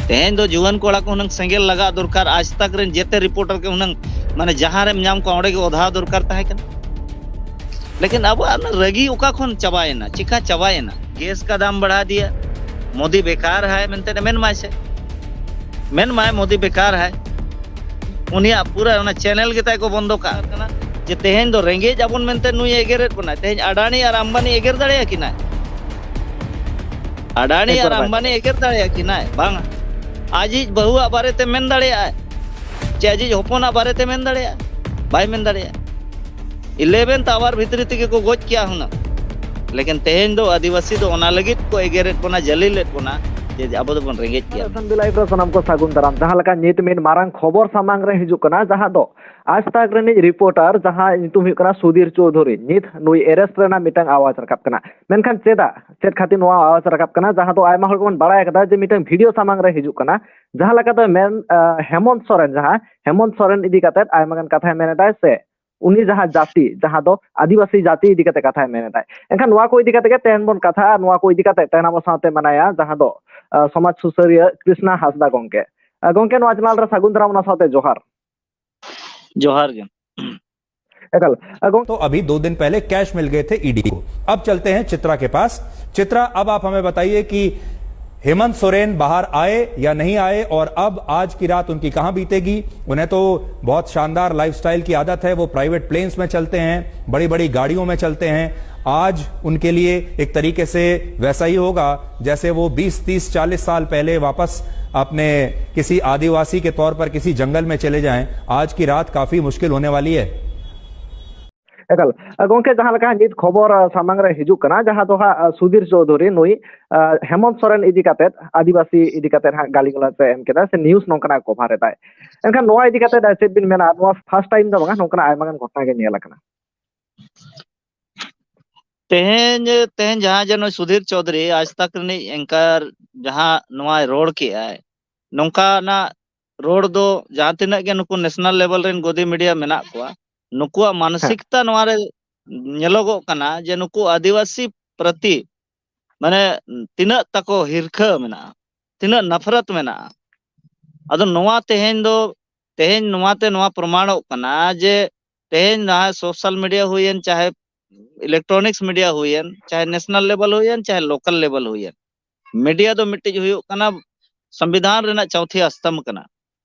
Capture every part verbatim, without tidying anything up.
ᱛᱮᱦᱮᱧ ᱫᱚ ᱡᱩᱣᱟᱹᱱ ᱠᱚᱲᱟ ᱠᱚ ᱦᱩᱱᱟᱹᱝ ᱥᱮᱸᱜᱮᱞ ᱞᱟᱜᱟᱜ ᱫᱚᱨᱠᱟᱨ, ᱟᱡᱽ ᱛᱟᱠ ᱨᱮᱱ ᱡᱮᱛᱮ ᱨᱤᱯᱳᱨᱴᱟᱨ ᱜᱮ ᱦᱩᱱᱟᱹᱝ, ᱢᱟᱱᱮ, ᱡᱟᱦᱟᱸ ᱨᱮᱢ ᱧᱟᱢ ᱠᱚᱣᱟ ᱚᱸᱰᱮ ᱜᱮ ᱚᱫᱷᱟᱣ ᱫᱚᱨᱠᱟᱨ ᱛᱟᱦᱮᱸ ᱠᱟᱱᱟ᱾ ᱞᱮᱠᱤᱱ ᱟᱵᱚᱣᱟᱜ ᱚᱱᱟ ᱨᱟᱹᱜᱤ ᱚᱠᱟ ᱠᱷᱚᱱ ᱪᱟᱵᱟᱭᱮᱱᱟ, ᱪᱤᱠᱟ ᱪᱟᱵᱟᱭᱮᱱᱟ? ᱜᱮᱥ ᱠᱟ ᱫᱟᱢ ᱵᱟᱲᱷᱟ ᱫᱤᱭᱟ, ᱢᱳᱫᱤ ᱵᱮᱠᱟᱨ ᱦᱟᱭ ᱢᱮᱱᱛᱮ ᱢᱮᱱ ᱢᱟᱭ ᱥᱮ, ᱢᱮᱱ ᱢᱟᱭ ᱢᱳᱫᱤ ᱵᱮᱠᱟᱨ ᱦᱟᱭ᱾ ᱩᱱᱤᱭᱟᱜ ᱯᱩᱨᱟᱹ ᱚᱱᱟ ᱪᱮᱱᱮᱞ ᱜᱮᱛᱟᱭ ᱠᱚ ᱵᱚᱱᱫᱚ ᱠᱟᱜ ᱠᱟᱱᱟ, ᱡᱮ ᱛᱮᱦᱮᱧ ᱫᱚ ᱨᱮᱸᱜᱮᱡ ᱟᱵᱚᱱ ᱢᱮᱱᱛᱮ ᱱᱩᱭ ᱮᱜᱮᱨᱮᱫ ᱵᱚᱱᱟᱭ᱾ ᱛᱮᱦᱮᱧ ᱟᱰᱟᱱᱤ ᱟᱨ ᱟᱢᱵᱟᱱᱤ ᱮᱜᱮᱨ ᱫᱟᱲᱮᱭᱟᱠᱤᱱᱟᱭ? ᱟᱰᱟᱱᱤ ᱟᱨ ᱮᱜᱮᱨ ᱵᱟᱭ ᱟᱢᱵᱟᱱᱤ ᱫᱟᱲᱮᱭᱟᱜᱼᱟ᱾ ᱮᱜᱮᱨ ᱫᱟᱲᱮᱭᱟᱠᱤᱱᱟᱭ? ᱵᱟᱝᱟ᱾ ᱟᱡᱤᱡ ᱵᱟᱹᱦᱩᱣᱟᱜ ᱵᱟᱨᱮᱛᱮ ᱢᱮᱱ ᱫᱟᱲᱮᱭᱟᱜᱼᱟᱭ, ᱪᱮ ᱟᱡᱤᱡ ᱦᱚᱯᱚᱱᱟᱜ ᱵᱟᱨᱮᱛᱮ ᱢᱮᱱ ᱫᱟᱲᱮᱭᱟᱜᱼᱟ? ᱵᱟᱭ ᱢᱮᱱ ᱫᱟᱲᱮᱭᱟᱜᱼᱟ᱾ ᱤᱞᱮᱵᱷᱮᱱᱛᱷ ᱟᱣᱟᱨ ᱵᱷᱤᱛᱨᱤ ᱛᱮᱜᱮ ᱠᱚ ᱜᱚᱡ ᱠᱮᱭᱟ ᱦᱩᱱᱟᱹᱝ᱾ ᱞᱮᱠᱤᱱ ᱛᱮᱦᱮᱧ ᱫᱚ ᱟᱹᱫᱤᱵᱟᱹᱥᱤ ᱫᱚ ᱚᱱᱟ ᱞᱟᱹᱜᱤᱫ ᱠᱚ ᱮᱜᱮᱨᱮᱫ ᱵᱚᱱᱟ, ᱡᱟᱹᱞᱤᱞᱮᱫ ᱵᱚᱱᱟ, ᱡᱮ ᱟᱵᱚ ᱫᱚᱵᱚᱱ ᱨᱮᱸᱜᱮᱡ ᱜᱮᱭᱟ᱾ ᱮᱥᱮᱢᱵᱞᱤ ᱞᱟᱭᱤᱵᱷ ᱨᱮ ᱥᱟᱱᱟᱢ ᱠᱚ ᱥᱟᱹᱜᱩᱱ ᱫᱟᱨᱟᱢ᱾ ᱡᱟᱦᱟᱸ ᱞᱮᱠᱟ ᱱᱤᱛ ᱢᱤᱫ ᱢᱟᱨᱟᱝ ᱠᱷᱚᱵᱚᱨ ᱥᱟᱢᱟᱝ ᱨᱮ ᱦᱤᱡᱩᱜ ᱠᱟᱱᱟ, ᱡᱟᱦᱟᱸ ᱫᱚ ᱟᱡᱽ ᱛᱟᱠ ᱨᱤᱱᱤᱡ ᱨᱤᱯᱳᱨᱴᱟᱨ, ᱡᱟᱦᱟᱸ ᱧᱩᱛᱩᱢ ᱦᱩᱭᱩᱜ ᱠᱟᱱᱟ ᱥᱩᱫᱷᱤᱨ ᱪᱳᱣᱫᱷᱩᱨᱤ, ᱱᱤᱛ ᱱᱩᱭ ᱮᱨᱮᱥᱴ ᱨᱮᱱᱟᱜ ᱢᱤᱫᱴᱟᱝ ᱟᱣᱟᱡᱽ ᱨᱟᱠᱟᱵ ᱠᱟᱱᱟ᱾ ᱢᱮᱱᱠᱷᱟᱱ ᱪᱮᱫᱟᱜ, ᱪᱮᱫ ᱠᱷᱟᱹᱛᱤᱨ ᱱᱚᱣᱟ ᱟᱣᱟᱡᱽ ᱨᱟᱠᱟᱵ ᱠᱟᱱᱟ? ᱡᱟᱦᱟᱸ ᱫᱚ ᱟᱭᱢᱟ ᱦᱚᱲ ᱜᱮᱵᱚᱱ ᱵᱟᱲᱟᱭ ᱟᱠᱟᱫᱟ ᱡᱮ ᱢᱤᱫᱴᱟᱝ ᱵᱷᱤᱰᱤᱭᱳ ᱥᱟᱢᱟᱝ ᱨᱮ ᱦᱤᱡᱩᱜ ᱠᱟᱱᱟ, ᱡᱟᱦᱟᱸ ᱞᱮᱠᱟ ᱫᱚ ᱢᱮᱱ, ᱟᱸ, ᱦᱮᱢᱚᱱᱛ ᱥᱚᱨᱮᱱ, ᱡᱟᱦᱟᱸ ᱦᱮᱢᱚᱱᱛ ᱥᱚᱨᱮᱱ ᱤᱫᱤ ᱠᱟᱛᱮᱫ ᱟᱭᱢᱟ ᱜᱟᱱ ᱠᱟᱛᱷᱟᱭ ᱢᱮᱱ ᱮᱫᱟᱭ ᱥᱮ, ᱩᱱᱤ ᱡᱟᱦᱟᱸ ᱡᱟᱹᱛᱤ, ᱡᱟᱦᱟᱸ ᱫᱚ ᱟᱹᱫᱤᱵᱟᱹᱥᱤ ᱡᱟᱹᱛᱤ ᱤᱫᱤ ᱠᱟᱛᱮ ᱠᱟᱛᱷᱟᱭ ᱢᱮᱱ ᱮᱫᱟᱭ᱾ ᱮᱱᱠᱷᱟᱱ ᱱᱚᱣᱟ ᱠᱚ ᱤᱫᱤ ᱠᱟᱛᱮ ᱜᱮ ᱛᱮᱦᱮᱧ ᱵᱚᱱ ᱠᱟᱛᱷᱟᱜᱼᱟ᱾ ᱱᱚᱣᱟ ᱠᱚ ᱤᱫᱤ ᱠᱟᱛᱮ ᱛᱮᱦᱮᱧ ᱟᱵᱚ ᱥᱟᱶᱛᱮ ᱢᱮᱱᱟᱭᱟ ᱡᱟᱦᱟᱸ ᱫᱚ, ᱟᱸ, ᱥᱚᱢᱟᱡᱽ ᱥᱩᱥᱟᱹᱨᱤᱭᱟᱹ ᱠᱨᱤᱥᱱᱟ ᱦᱟᱸᱥᱫᱟ ᱜᱚᱝᱠᱮ᱾ ᱟᱸ, ᱜᱚᱝᱠᱮ, ᱱᱚᱣᱟ ᱪᱮᱱᱮᱞ ᱨᱮ ᱥᱟᱹᱜᱩᱱ ᱫᱟᱨᱟᱢ, ᱚᱱᱟ ᱥᱟᱶᱛᱮ ᱡᱚᱦᱟᱨ᱾ ᱡᱚᱦᱟᱨ ᱜᱮ᱾ ᱮᱠᱟᱞ᱾ ᱟᱸ, ᱜᱚᱝ- तो अभी दो दिन पहले कैश मिल गए थे ईडी को। अब चलते हैं चित्रा के पास। चित्रा, अब आप हमें बताइए कि हेमंत सोरेन बाहर आए या नहीं आए, और अब आज की रात उनकी कहाँ बीतेगी? उन्हें तो बहुत शानदार लाइफस्टाइल की आदत है, वो प्राइवेट प्लेन्स में चलते हैं, बड़ी बड़ी गाड़ियों में चलते हैं। आज उनके लिए एक तरीके से वैसा ही होगा जैसे वो बीस, तीस, चालीस साल पहले वापस अपने किसी आदिवासी के तौर पर किसी जंगल में चले जाएं। आज की रात काफी मुश्किल होने वाली है। ᱮᱠᱟᱞ᱾ ᱟᱸ, ᱜᱚᱝᱠᱮ, ᱡᱟᱦᱟᱸ ᱞᱮᱠᱟ ᱱᱤᱛ ᱠᱷᱚᱵᱚᱨ, ᱟᱸ, ᱥᱟᱢᱟᱝ ᱨᱮ ᱦᱤᱡᱩᱜ ᱠᱟᱱᱟ, ᱡᱟᱦᱟᱸ ᱫᱚ ᱦᱟᱸᱜ, ᱟᱸ, ᱥᱩᱫᱷᱤᱨ ᱪᱳᱣᱫᱷᱩᱨᱤ ᱱᱩᱭ, ᱟᱸ, ᱦᱮᱢᱚᱱᱛ ᱥᱚᱨᱮᱱ ᱤᱫᱤ ᱠᱟᱛᱮᱫ, ᱟᱹᱫᱤᱵᱟᱹᱥᱤ ᱤᱫᱤ ᱠᱟᱛᱮᱫ ᱦᱟᱸᱜ ᱜᱟᱹᱞᱤ ᱜᱟᱞᱚᱪ ᱮ ᱮᱢ ᱠᱮᱫᱟ ᱥᱮ ᱱᱤᱭᱩᱡᱽ ᱱᱚᱝᱠᱟᱱᱟᱜ ᱠᱚᱵᱷᱟᱨ ᱮᱫᱟᱭ᱾ ᱮᱱᱠᱷᱟᱱ ᱱᱚᱣᱟ ᱤᱫᱤ ᱠᱟᱛᱮᱫ, ᱟᱸ, ᱪᱮᱫ ᱵᱤᱱ ᱢᱮᱱᱟ? ᱱᱚᱣᱟ ᱯᱷᱟᱥᱴ ᱴᱟᱭᱤᱢ ᱫᱚ ᱵᱟᱝᱟ, ᱱᱚᱝᱠᱟᱱᱟᱜ ᱟᱭᱢᱟ ᱜᱟᱱ ᱜᱷᱚᱴᱚᱱᱟ ᱜᱮ ᱧᱮᱞ ᱟᱠᱟᱱᱟ᱾ ᱛᱮᱦᱮᱧ, ᱛᱮᱦᱮᱧ ᱡᱟᱦᱟᱸ ᱡᱮ ᱱᱩᱭ ᱥᱩᱫᱷᱤᱨ ᱪᱳᱣᱫᱷᱩᱨᱤ ᱟᱡᱽ ᱛᱟᱠ ᱨᱤᱱᱤᱡ ᱮᱝᱠᱟᱨ ᱡᱟᱦᱟᱸ ᱱᱚᱣᱟᱭ ᱨᱚᱲ ᱠᱮᱜᱼᱟᱭ, ᱱᱚᱝᱠᱟᱱᱟᱜ ᱨᱚᱲ ᱫᱚ ᱡᱟᱦᱟᱸ ᱛᱤᱱᱟᱹᱜ ᱜᱮ ᱱᱩᱠᱩ ᱱᱮᱥᱱᱟᱞ ᱞᱮᱵᱮᱞ ᱨᱮᱱ ᱜᱚᱫᱤ ᱢᱤᱰᱤᱭᱟ ᱢᱮᱱᱟᱜ ᱠᱚᱣᱟ, ᱱᱩᱠᱩᱣᱟᱜ ᱦᱮᱸ᱾ ᱢᱟᱱᱚᱥᱤᱠᱛᱟ ᱱᱚᱣᱟ ᱨᱮ ᱧᱮᱞᱚᱜᱚᱜ ᱠᱟᱱᱟ ᱡᱮ ᱱᱩᱠᱩ ᱟᱹᱫᱤᱵᱟᱹᱥᱤ ᱯᱨᱚᱛᱤ, ᱢᱟᱱᱮ, ᱛᱤᱱᱟᱹᱜ ᱛᱟᱠᱚ ᱦᱤᱨᱠᱷᱟᱹ ᱢᱮᱱᱟᱜᱼᱟ᱾ ᱛᱤᱱᱟᱹᱜ ᱱᱟᱯᱷᱨᱟᱛ ᱢᱮᱱᱟᱜᱼᱟ᱾ ᱟᱫᱚ ᱱᱚᱣᱟ ᱛᱮᱦᱮᱧ ᱫᱚ, ᱛᱮᱦᱮᱧ ᱱᱚᱣᱟ ᱛᱮ ᱱᱚᱣᱟ ᱯᱨᱚᱢᱟᱬᱚᱜ ᱠᱟᱱᱟ ᱡᱮ ᱛᱮᱦᱮᱧ ᱡᱟᱦᱟᱸ social media ᱦᱩᱭᱮᱱ, ᱪᱟᱦᱮ electronics media ᱦᱩᱭᱮᱱ, ᱪᱟᱦᱮ national level ᱦᱩᱭᱮᱱ, ᱪᱟᱦᱮ local level ᱦᱩᱭᱮᱱ, media ᱫᱚ ᱢᱤᱫᱴᱤᱡ ᱦᱩᱭᱩᱜ ᱠᱟᱱᱟ ᱥᱚᱝᱵᱤᱫᱷᱟᱱ ᱨᱮᱱᱟᱜ ᱪᱳᱣᱛᱷᱤ ᱟᱥᱛᱚᱢ ᱠᱟᱱᱟ,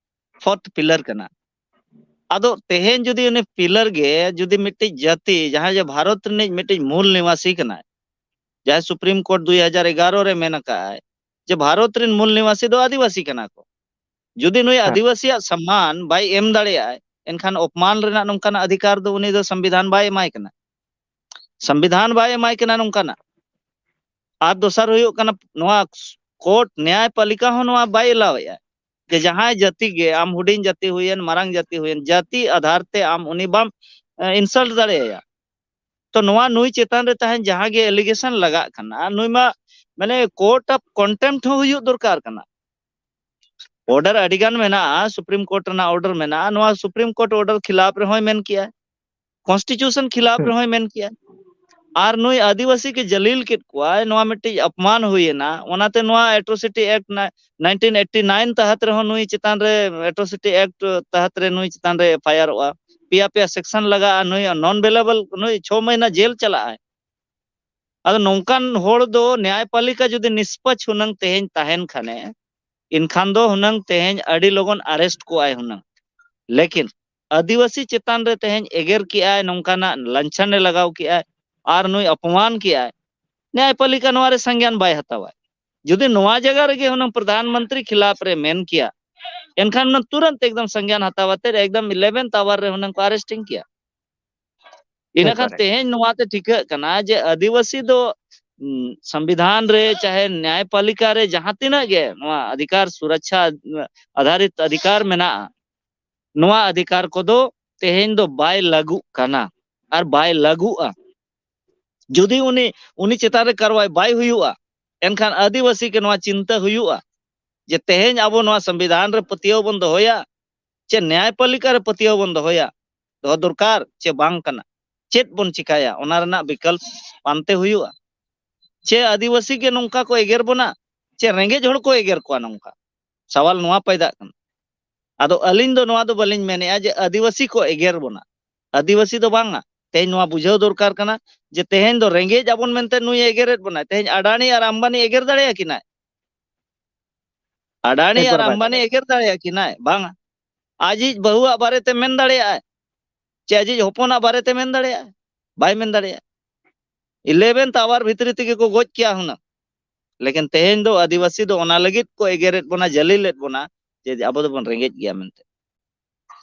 fourth pillar ᱠᱟᱱᱟ᱾ ᱟᱫᱚ ᱛᱮᱦᱮᱧ ᱡᱩᱫᱤ ᱩᱱᱤ pillar ᱜᱮ ᱡᱩᱫᱤ ᱢᱤᱫᱴᱤᱡ ᱡᱟᱹᱛᱤ, ᱡᱟᱦᱟᱸᱭ ᱡᱮ ᱵᱷᱟᱨᱚᱛ ᱨᱤᱱᱤᱡ ᱢᱤᱫᱴᱤᱡ ᱢᱩᱞ ᱱᱤᱣᱟᱥᱤ ᱠᱟᱱᱟᱭ, ᱡᱟᱦᱟᱸᱭ Supreme Court ᱫᱩᱭ ᱦᱟᱡᱟᱨ ᱮᱜᱟᱨᱚ ᱨᱮ ᱢᱮᱱ ᱟᱠᱟᱫ ᱟᱭ ᱡᱮ ᱵᱷᱟᱨᱚᱛ ᱨᱤᱱ ᱢᱩᱞ ᱱᱤᱣᱟᱥᱤ ᱫᱚ ᱟᱹᱫᱤᱵᱟᱹᱥᱤ ᱠᱟᱱᱟ ᱠᱚ, ᱡᱩᱫᱤ ᱱᱩᱭ ᱦᱮᱸ᱾ ᱟᱹᱫᱤᱵᱟᱹᱥᱤᱭᱟᱜ ᱥᱚᱢᱢᱟᱱ ᱵᱟᱭ ᱮᱢ ᱫᱟᱲᱮᱭᱟᱜᱼᱟ, ᱮᱱᱠᱷᱟᱱ ᱚᱯᱢᱟᱱ ᱨᱮᱱᱟᱜ ᱱᱚᱝᱠᱟᱱᱟᱜ ᱚᱫᱷᱤᱠᱟᱨ ᱫᱚ ᱩᱱᱤ ᱫᱚ ᱥᱚᱝᱵᱤᱫᱷᱟᱱ ᱵᱟᱭ ᱮᱢᱟᱭ ᱠᱟᱱᱟ᱾ ᱥᱚᱝᱵᱤᱫᱷᱟᱱ ᱵᱟᱭ ᱮᱢᱟᱭ ᱠᱟᱱᱟ ᱱᱚᱝᱠᱟᱱᱟᱜ᱾ ᱟᱨ ᱫᱚᱥᱟᱨ ᱦᱩᱭᱩᱜ ᱠᱟᱱᱟ, ᱱᱚᱣᱟ ᱠᱳᱨᱴ, ᱱᱮᱭᱟᱭᱯᱟᱞᱤᱠᱟ ᱦᱚᱸ ᱱᱚᱣᱟ ᱵᱟᱭ ᱮᱞᱟᱣᱮᱫᱼᱟ ᱡᱮ ᱡᱟᱦᱟᱸᱭ ᱡᱟᱹᱛᱤ ᱜᱮ, ᱟᱢ ᱦᱩᱰᱤᱧ ᱡᱟᱹᱛᱤ ᱦᱩᱭᱮᱱ, ᱢᱟᱨᱟᱝ ᱡᱟᱹᱛᱤ ᱦᱩᱭᱮᱱ, ᱡᱟᱹᱛᱤ ᱟᱫᱷᱟᱨ ᱛᱮ ᱟᱢ ᱩᱱᱤ ᱵᱟᱢ ᱤᱱᱥᱟᱞᱴ ᱫᱟᱲᱮᱭᱟᱭᱟ᱾ ᱛᱚ ᱱᱚᱣᱟ ᱱᱩᱭ ᱪᱮᱛᱟᱱ ᱨᱮ ᱛᱟᱦᱮᱸ ᱡᱟᱦᱟᱸ ᱜᱮ ᱮᱞᱤᱜᱮᱥᱚᱱ ᱞᱟᱜᱟᱜ ᱠᱟᱱᱟ, ᱱᱩᱭ ᱢᱟ ᱢᱟᱱᱮ court of contempt ᱦᱚᱸ ᱦᱩᱭᱩᱜ ᱫᱚᱨᱠᱟᱨ ᱠᱟᱱᱟ᱾ ᱚᱨᱰᱟᱨ ᱟᱹᱰᱤ ᱜᱟᱱ ᱢᱮᱱᱟᱜᱼᱟ, ᱥᱩᱯᱨᱤᱢ ᱠᱳᱨᱴ ᱨᱮᱱᱟᱜ ᱚᱨᱰᱟᱨ ᱢᱮᱱᱟᱜᱼᱟ, ᱱᱚᱣᱟ ᱥᱩᱯᱨᱤᱢ ᱠᱳᱨᱴ ᱚᱨᱰᱟᱨ ᱠᱷᱤᱞᱟᱯ ᱨᱮᱦᱚᱸᱭ ᱢᱮᱱ ᱠᱮᱭᱟ, ᱠᱚᱱᱥᱴᱤᱴᱤᱭᱩᱥᱚᱱ ᱠᱷᱤᱞᱟᱯ ᱨᱮᱦᱚᱸᱭ ᱢᱮᱱ ᱠᱮᱭᱟ᱾ ᱟᱨ ᱱᱩᱭ ᱟᱹᱫᱤᱵᱟᱹᱥᱤ ᱜᱮ ᱡᱟᱹᱞᱤᱞ ᱠᱮᱫ ᱠᱚᱣᱟᱭ, ᱱᱚᱣᱟ ᱢᱤᱫᱴᱤᱡ ᱚᱯᱢᱟᱱ ᱦᱩᱭᱮᱱᱟ᱾ ᱚᱱᱟᱛᱮ ᱱᱚᱣᱟ atrocity act nineteen eighty nine ᱛᱟᱦᱟᱛ ᱨᱮᱦᱚᱸ ᱱᱩᱭ ᱪᱮᱛᱟᱱ ᱨᱮ, ᱮᱴᱨᱳᱥᱤᱴᱤ ᱮᱠᱴ ᱛᱟᱦᱟᱛ ᱨᱮ ᱱᱩᱭ ᱪᱮᱛᱟᱱ ᱨᱮ ᱮᱯᱷ ᱟᱭ ᱟᱨᱚᱜᱼᱟ, ᱯᱮᱭᱟ ᱯᱮᱭᱟ ᱥᱮᱠᱥᱚᱱ ᱞᱟᱜᱟᱜᱼᱟ, ᱱᱩᱭ ᱱᱚᱱ ᱵᱮᱞᱮᱵᱚᱞ, ᱱᱩᱭ ᱪᱷᱚ ᱢᱟᱹᱦᱱᱟᱹ ᱡᱮᱞ ᱪᱟᱞᱟᱜᱼᱟᱭ᱾ ᱟᱫᱚ ᱱᱚᱝᱠᱟᱱ ᱦᱚᱲ ᱫᱚ ᱱᱮᱭᱟᱭᱯᱟᱞᱤᱠᱟ ᱡᱩᱫᱤ ᱱᱤᱥᱯᱟᱪ ᱦᱩᱱᱟᱹᱝ ᱛᱮᱦᱮᱧ ᱛᱟᱦᱮᱱ ᱠᱷᱟᱱᱮ, ᱮᱱᱠᱷᱟᱱ ᱫᱚ ᱦᱩᱱᱟᱹᱝ ᱛᱮᱦᱮᱧ ᱟᱹᱰᱤ ᱞᱚᱜᱚᱱ ᱟᱨᱮᱥᱴ ᱠᱚᱜᱼᱟᱭ ᱦᱩᱱᱟᱹᱝ᱾ ᱞᱮᱠᱤᱱ ᱟᱹᱫᱤᱵᱟᱹᱥᱤ ᱪᱮᱛᱟᱱ ᱨᱮ ᱛᱮᱦᱮᱧ ᱮᱜᱮᱨ ᱠᱮᱜᱼᱟᱭ, ᱱᱚᱝᱠᱟᱱᱟᱜ ᱞᱟᱧᱪᱷᱟᱱ ᱮ ᱞᱟᱜᱟᱣ ᱠᱮᱜᱼᱟᱭ ᱟᱨ ᱱᱩᱭ ᱚᱯᱚᱢᱟᱱ ᱠᱮᱜᱼᱟᱭ, ᱱᱮᱭᱟᱭᱯᱟᱞᱤᱠᱟ ᱱᱚᱣᱟ ᱨᱮ ᱥᱚᱝᱜᱮᱭᱟᱱ ᱵᱟᱭ ᱦᱟᱛᱟᱣᱟ᱾ ᱡᱩᱫᱤ ᱱᱚᱣᱟ ᱡᱟᱭᱜᱟ ᱨᱮᱜᱮ ᱦᱩᱱᱟᱹᱝ ᱯᱨᱚᱫᱷᱟᱱ ᱢᱚᱱᱛᱨᱤ ᱠᱷᱤᱞᱟᱯ ᱨᱮ ᱢᱮᱱ ᱠᱮᱭᱟ, ᱮᱱᱠᱷᱟᱱ ᱦᱩᱱᱟᱹᱝ ᱛᱩᱨᱟᱹᱱᱛ ᱮᱠᱫᱚᱢ ᱥᱚᱝᱜᱮᱭᱟᱱ ᱦᱟᱛᱟᱣ ᱟᱛᱮ ᱮᱠᱫᱚᱢ ᱤᱞᱮᱵᱷᱮᱱᱛᱷ ᱟᱣᱟᱨ ᱨᱮ ᱦᱩᱱᱟᱹᱝ ᱠᱚ ᱟᱨᱮᱥᱴᱤᱝ ᱠᱮᱭᱟ᱾ ᱤᱱᱟᱹ ᱠᱷᱟᱱ ᱮᱠᱵᱟᱨᱮ᱾ ᱛᱮᱦᱮᱧ ᱱᱚᱣᱟ ᱛᱮ ᱴᱷᱤᱠᱟᱹᱜ ᱠᱟᱱᱟ ᱡᱮ ᱟᱹᱫᱤᱵᱟᱹᱥᱤ ᱫᱚ, ᱩᱸ, ᱥᱚᱝᱵᱤᱫᱷᱟᱱ ᱨᱮ ᱪᱟᱦᱮ ᱱᱮᱭᱟᱭᱯᱟᱞᱤᱠᱟ ᱨᱮ ᱡᱟᱦᱟᱸ ᱛᱤᱱᱟᱹᱜ ᱜᱮ ᱱᱚᱣᱟ ᱚᱫᱷᱤᱠᱟᱨ ᱥᱩᱨᱚᱠᱪᱷᱟ ᱟᱫᱷᱟᱨᱤᱛ ᱚᱫᱷᱤᱠᱟᱨ ᱢᱮᱱᱟᱜᱼᱟ, ᱱᱚᱣᱟ ᱚᱫᱷᱤᱠᱟᱨ ᱠᱚᱫᱚ ᱛᱮᱦᱮᱧ ᱫᱚ ᱵᱟᱭ ᱞᱟᱹᱜᱩᱜ ᱠᱟᱱᱟ ᱟᱨ ᱵᱟᱭ ᱞᱟᱹᱜᱩᱜᱼᱟ᱾ ᱡᱩᱫᱤ ᱩᱱᱤ, ᱩᱱᱤ ᱪᱮᱛᱟᱱ ᱨᱮ ᱠᱟᱨᱣᱟᱭ ᱵᱟᱭ ᱦᱩᱭᱩᱜᱼᱟ, ᱮᱱᱠᱷᱟᱱ ᱟᱹᱫᱤᱵᱟᱹᱥᱤ ᱜᱮ ᱱᱚᱣᱟ ᱪᱤᱱᱛᱟᱹ ᱦᱩᱭᱩᱜᱼᱟ ᱡᱮ ᱛᱮᱦᱮᱧ ᱟᱵᱚ ᱱᱚᱣᱟ ᱥᱚᱝᱵᱤᱫᱷᱟᱱ ᱨᱮ ᱯᱟᱹᱛᱭᱟᱹᱣ ᱵᱚᱱ ᱫᱚᱦᱚᱭᱟ ᱪᱮ ᱱᱮᱭᱟᱭᱯᱟᱞᱤᱠᱟ ᱨᱮ ᱯᱟᱹᱛᱭᱟᱹᱣ ᱵᱚᱱ ᱫᱚᱦᱚᱭᱟ, ᱫᱚᱦᱚ ᱫᱚᱨᱠᱟᱨ ᱪᱮ ᱵᱟᱝ ᱠᱟᱱᱟ? ᱪᱮᱫ ᱵᱚᱱ ᱪᱤᱠᱟᱭᱟ? ᱚᱱᱟ ᱨᱮᱱᱟᱜ ᱵᱤᱠᱚᱞᱯ ᱯᱟᱱᱛᱮ ᱦᱩᱭᱩᱜᱼᱟ᱾ ᱪᱮ ᱟᱹᱫᱤᱵᱟᱹᱥᱤ ᱜᱮ ᱱᱚᱝᱠᱟ ᱠᱚ ᱮᱜᱮᱨ ᱵᱚᱱᱟ ᱪᱮ ᱨᱮᱸᱜᱮᱡ ᱦᱚᱲ ᱠᱚ ᱮᱜᱮᱨ ᱠᱚᱣᱟ? ᱱᱚᱝᱠᱟ ᱥᱟᱣᱟᱞ ᱱᱚᱣᱟ ᱯᱟᱭᱫᱟᱜ ᱠᱟᱱᱟ᱾ ᱟᱫᱚ ᱟᱹᱞᱤᱧ ᱫᱚ ᱱᱚᱣᱟ ᱫᱚ ᱵᱟᱹᱞᱤᱧ ᱢᱮᱱᱮᱜᱼᱟ ᱡᱮ ᱟᱹᱫᱤᱵᱟᱹᱥᱤ ᱠᱚ ᱮᱜᱮᱨ ᱵᱚᱱᱟ, ᱟᱹᱫᱤᱵᱟᱹᱥᱤ ᱫᱚ ᱵᱟᱝᱟ᱾ ᱛᱮᱦᱮᱧ ᱱᱚᱣᱟ ᱵᱩᱡᱷᱟᱹᱣ ᱫᱚᱨᱠᱟᱨ ᱠᱟᱱᱟ ᱡᱮ ᱛᱮᱦᱮᱧ ᱫᱚ ᱨᱮᱸᱜᱮᱡ ᱟᱵᱚᱱ ᱢᱮᱱᱛᱮ ᱱᱩᱭ ᱮᱜᱮᱨᱮᱫ ᱵᱚᱱᱟᱭ᱾ ᱛᱮᱦᱮᱧ ᱟᱰᱟᱱᱤ ᱟᱨ ᱟᱢᱵᱟᱱᱤ ᱮᱜᱮᱨ ᱫᱟᱲᱮᱭᱟᱠᱤᱱᱟᱭ? ᱟᱰᱟᱱᱤ ᱟᱨ ᱮᱠᱵᱟᱨ ᱵᱟᱭ ᱟᱢᱵᱟᱱᱤ ᱫᱟᱲᱮᱭᱟᱜᱼᱟ᱾ ᱮᱜᱮᱨ ᱫᱟᱲᱮᱭᱟᱠᱤᱱᱟᱭ? ᱵᱟᱝᱟ᱾ ᱟᱡᱤᱡ ᱵᱟᱹᱦᱩᱣᱟᱜ ᱵᱟᱨᱮᱛᱮ ᱢᱮᱱ ᱫᱟᱲᱮᱭᱟᱜᱼᱟᱭ ᱪᱮ ᱟᱡᱤᱡ ᱦᱚᱯᱚᱱᱟᱜ ᱵᱟᱨᱮᱛᱮ ᱢᱮᱱ ᱫᱟᱲᱮᱭᱟᱜᱼᱟᱭ? ᱵᱟᱭ ᱢᱮᱱ ᱫᱟᱲᱮᱭᱟᱜᱼᱟ᱾ ᱤᱞᱮᱵᱷᱮᱱᱛᱷ ᱟᱣᱟᱨ ᱵᱷᱤᱛᱨᱤ ᱛᱮᱜᱮ ᱠᱚ ᱜᱚᱡ ᱠᱮᱭᱟ ᱦᱩᱱᱟᱹᱝ᱾ ᱞᱮᱠᱤᱱ ᱛᱮᱦᱮᱧ ᱫᱚ ᱟᱹᱫᱤᱵᱟᱹᱥᱤ ᱫᱚ ᱚᱱᱟ ᱞᱟᱹᱜᱤᱫ ᱠᱚ ᱮᱜᱮᱨᱮᱫ ᱵᱚᱱᱟ, ᱡᱟᱹᱞᱤᱞᱮᱫ ᱵᱚᱱᱟ ᱡᱮ ᱟᱵᱚ ᱫᱚᱵᱚᱱ ᱨᱮᱸᱜᱮᱡ ᱜᱮᱭᱟ ᱢᱮᱱᱛᱮ᱾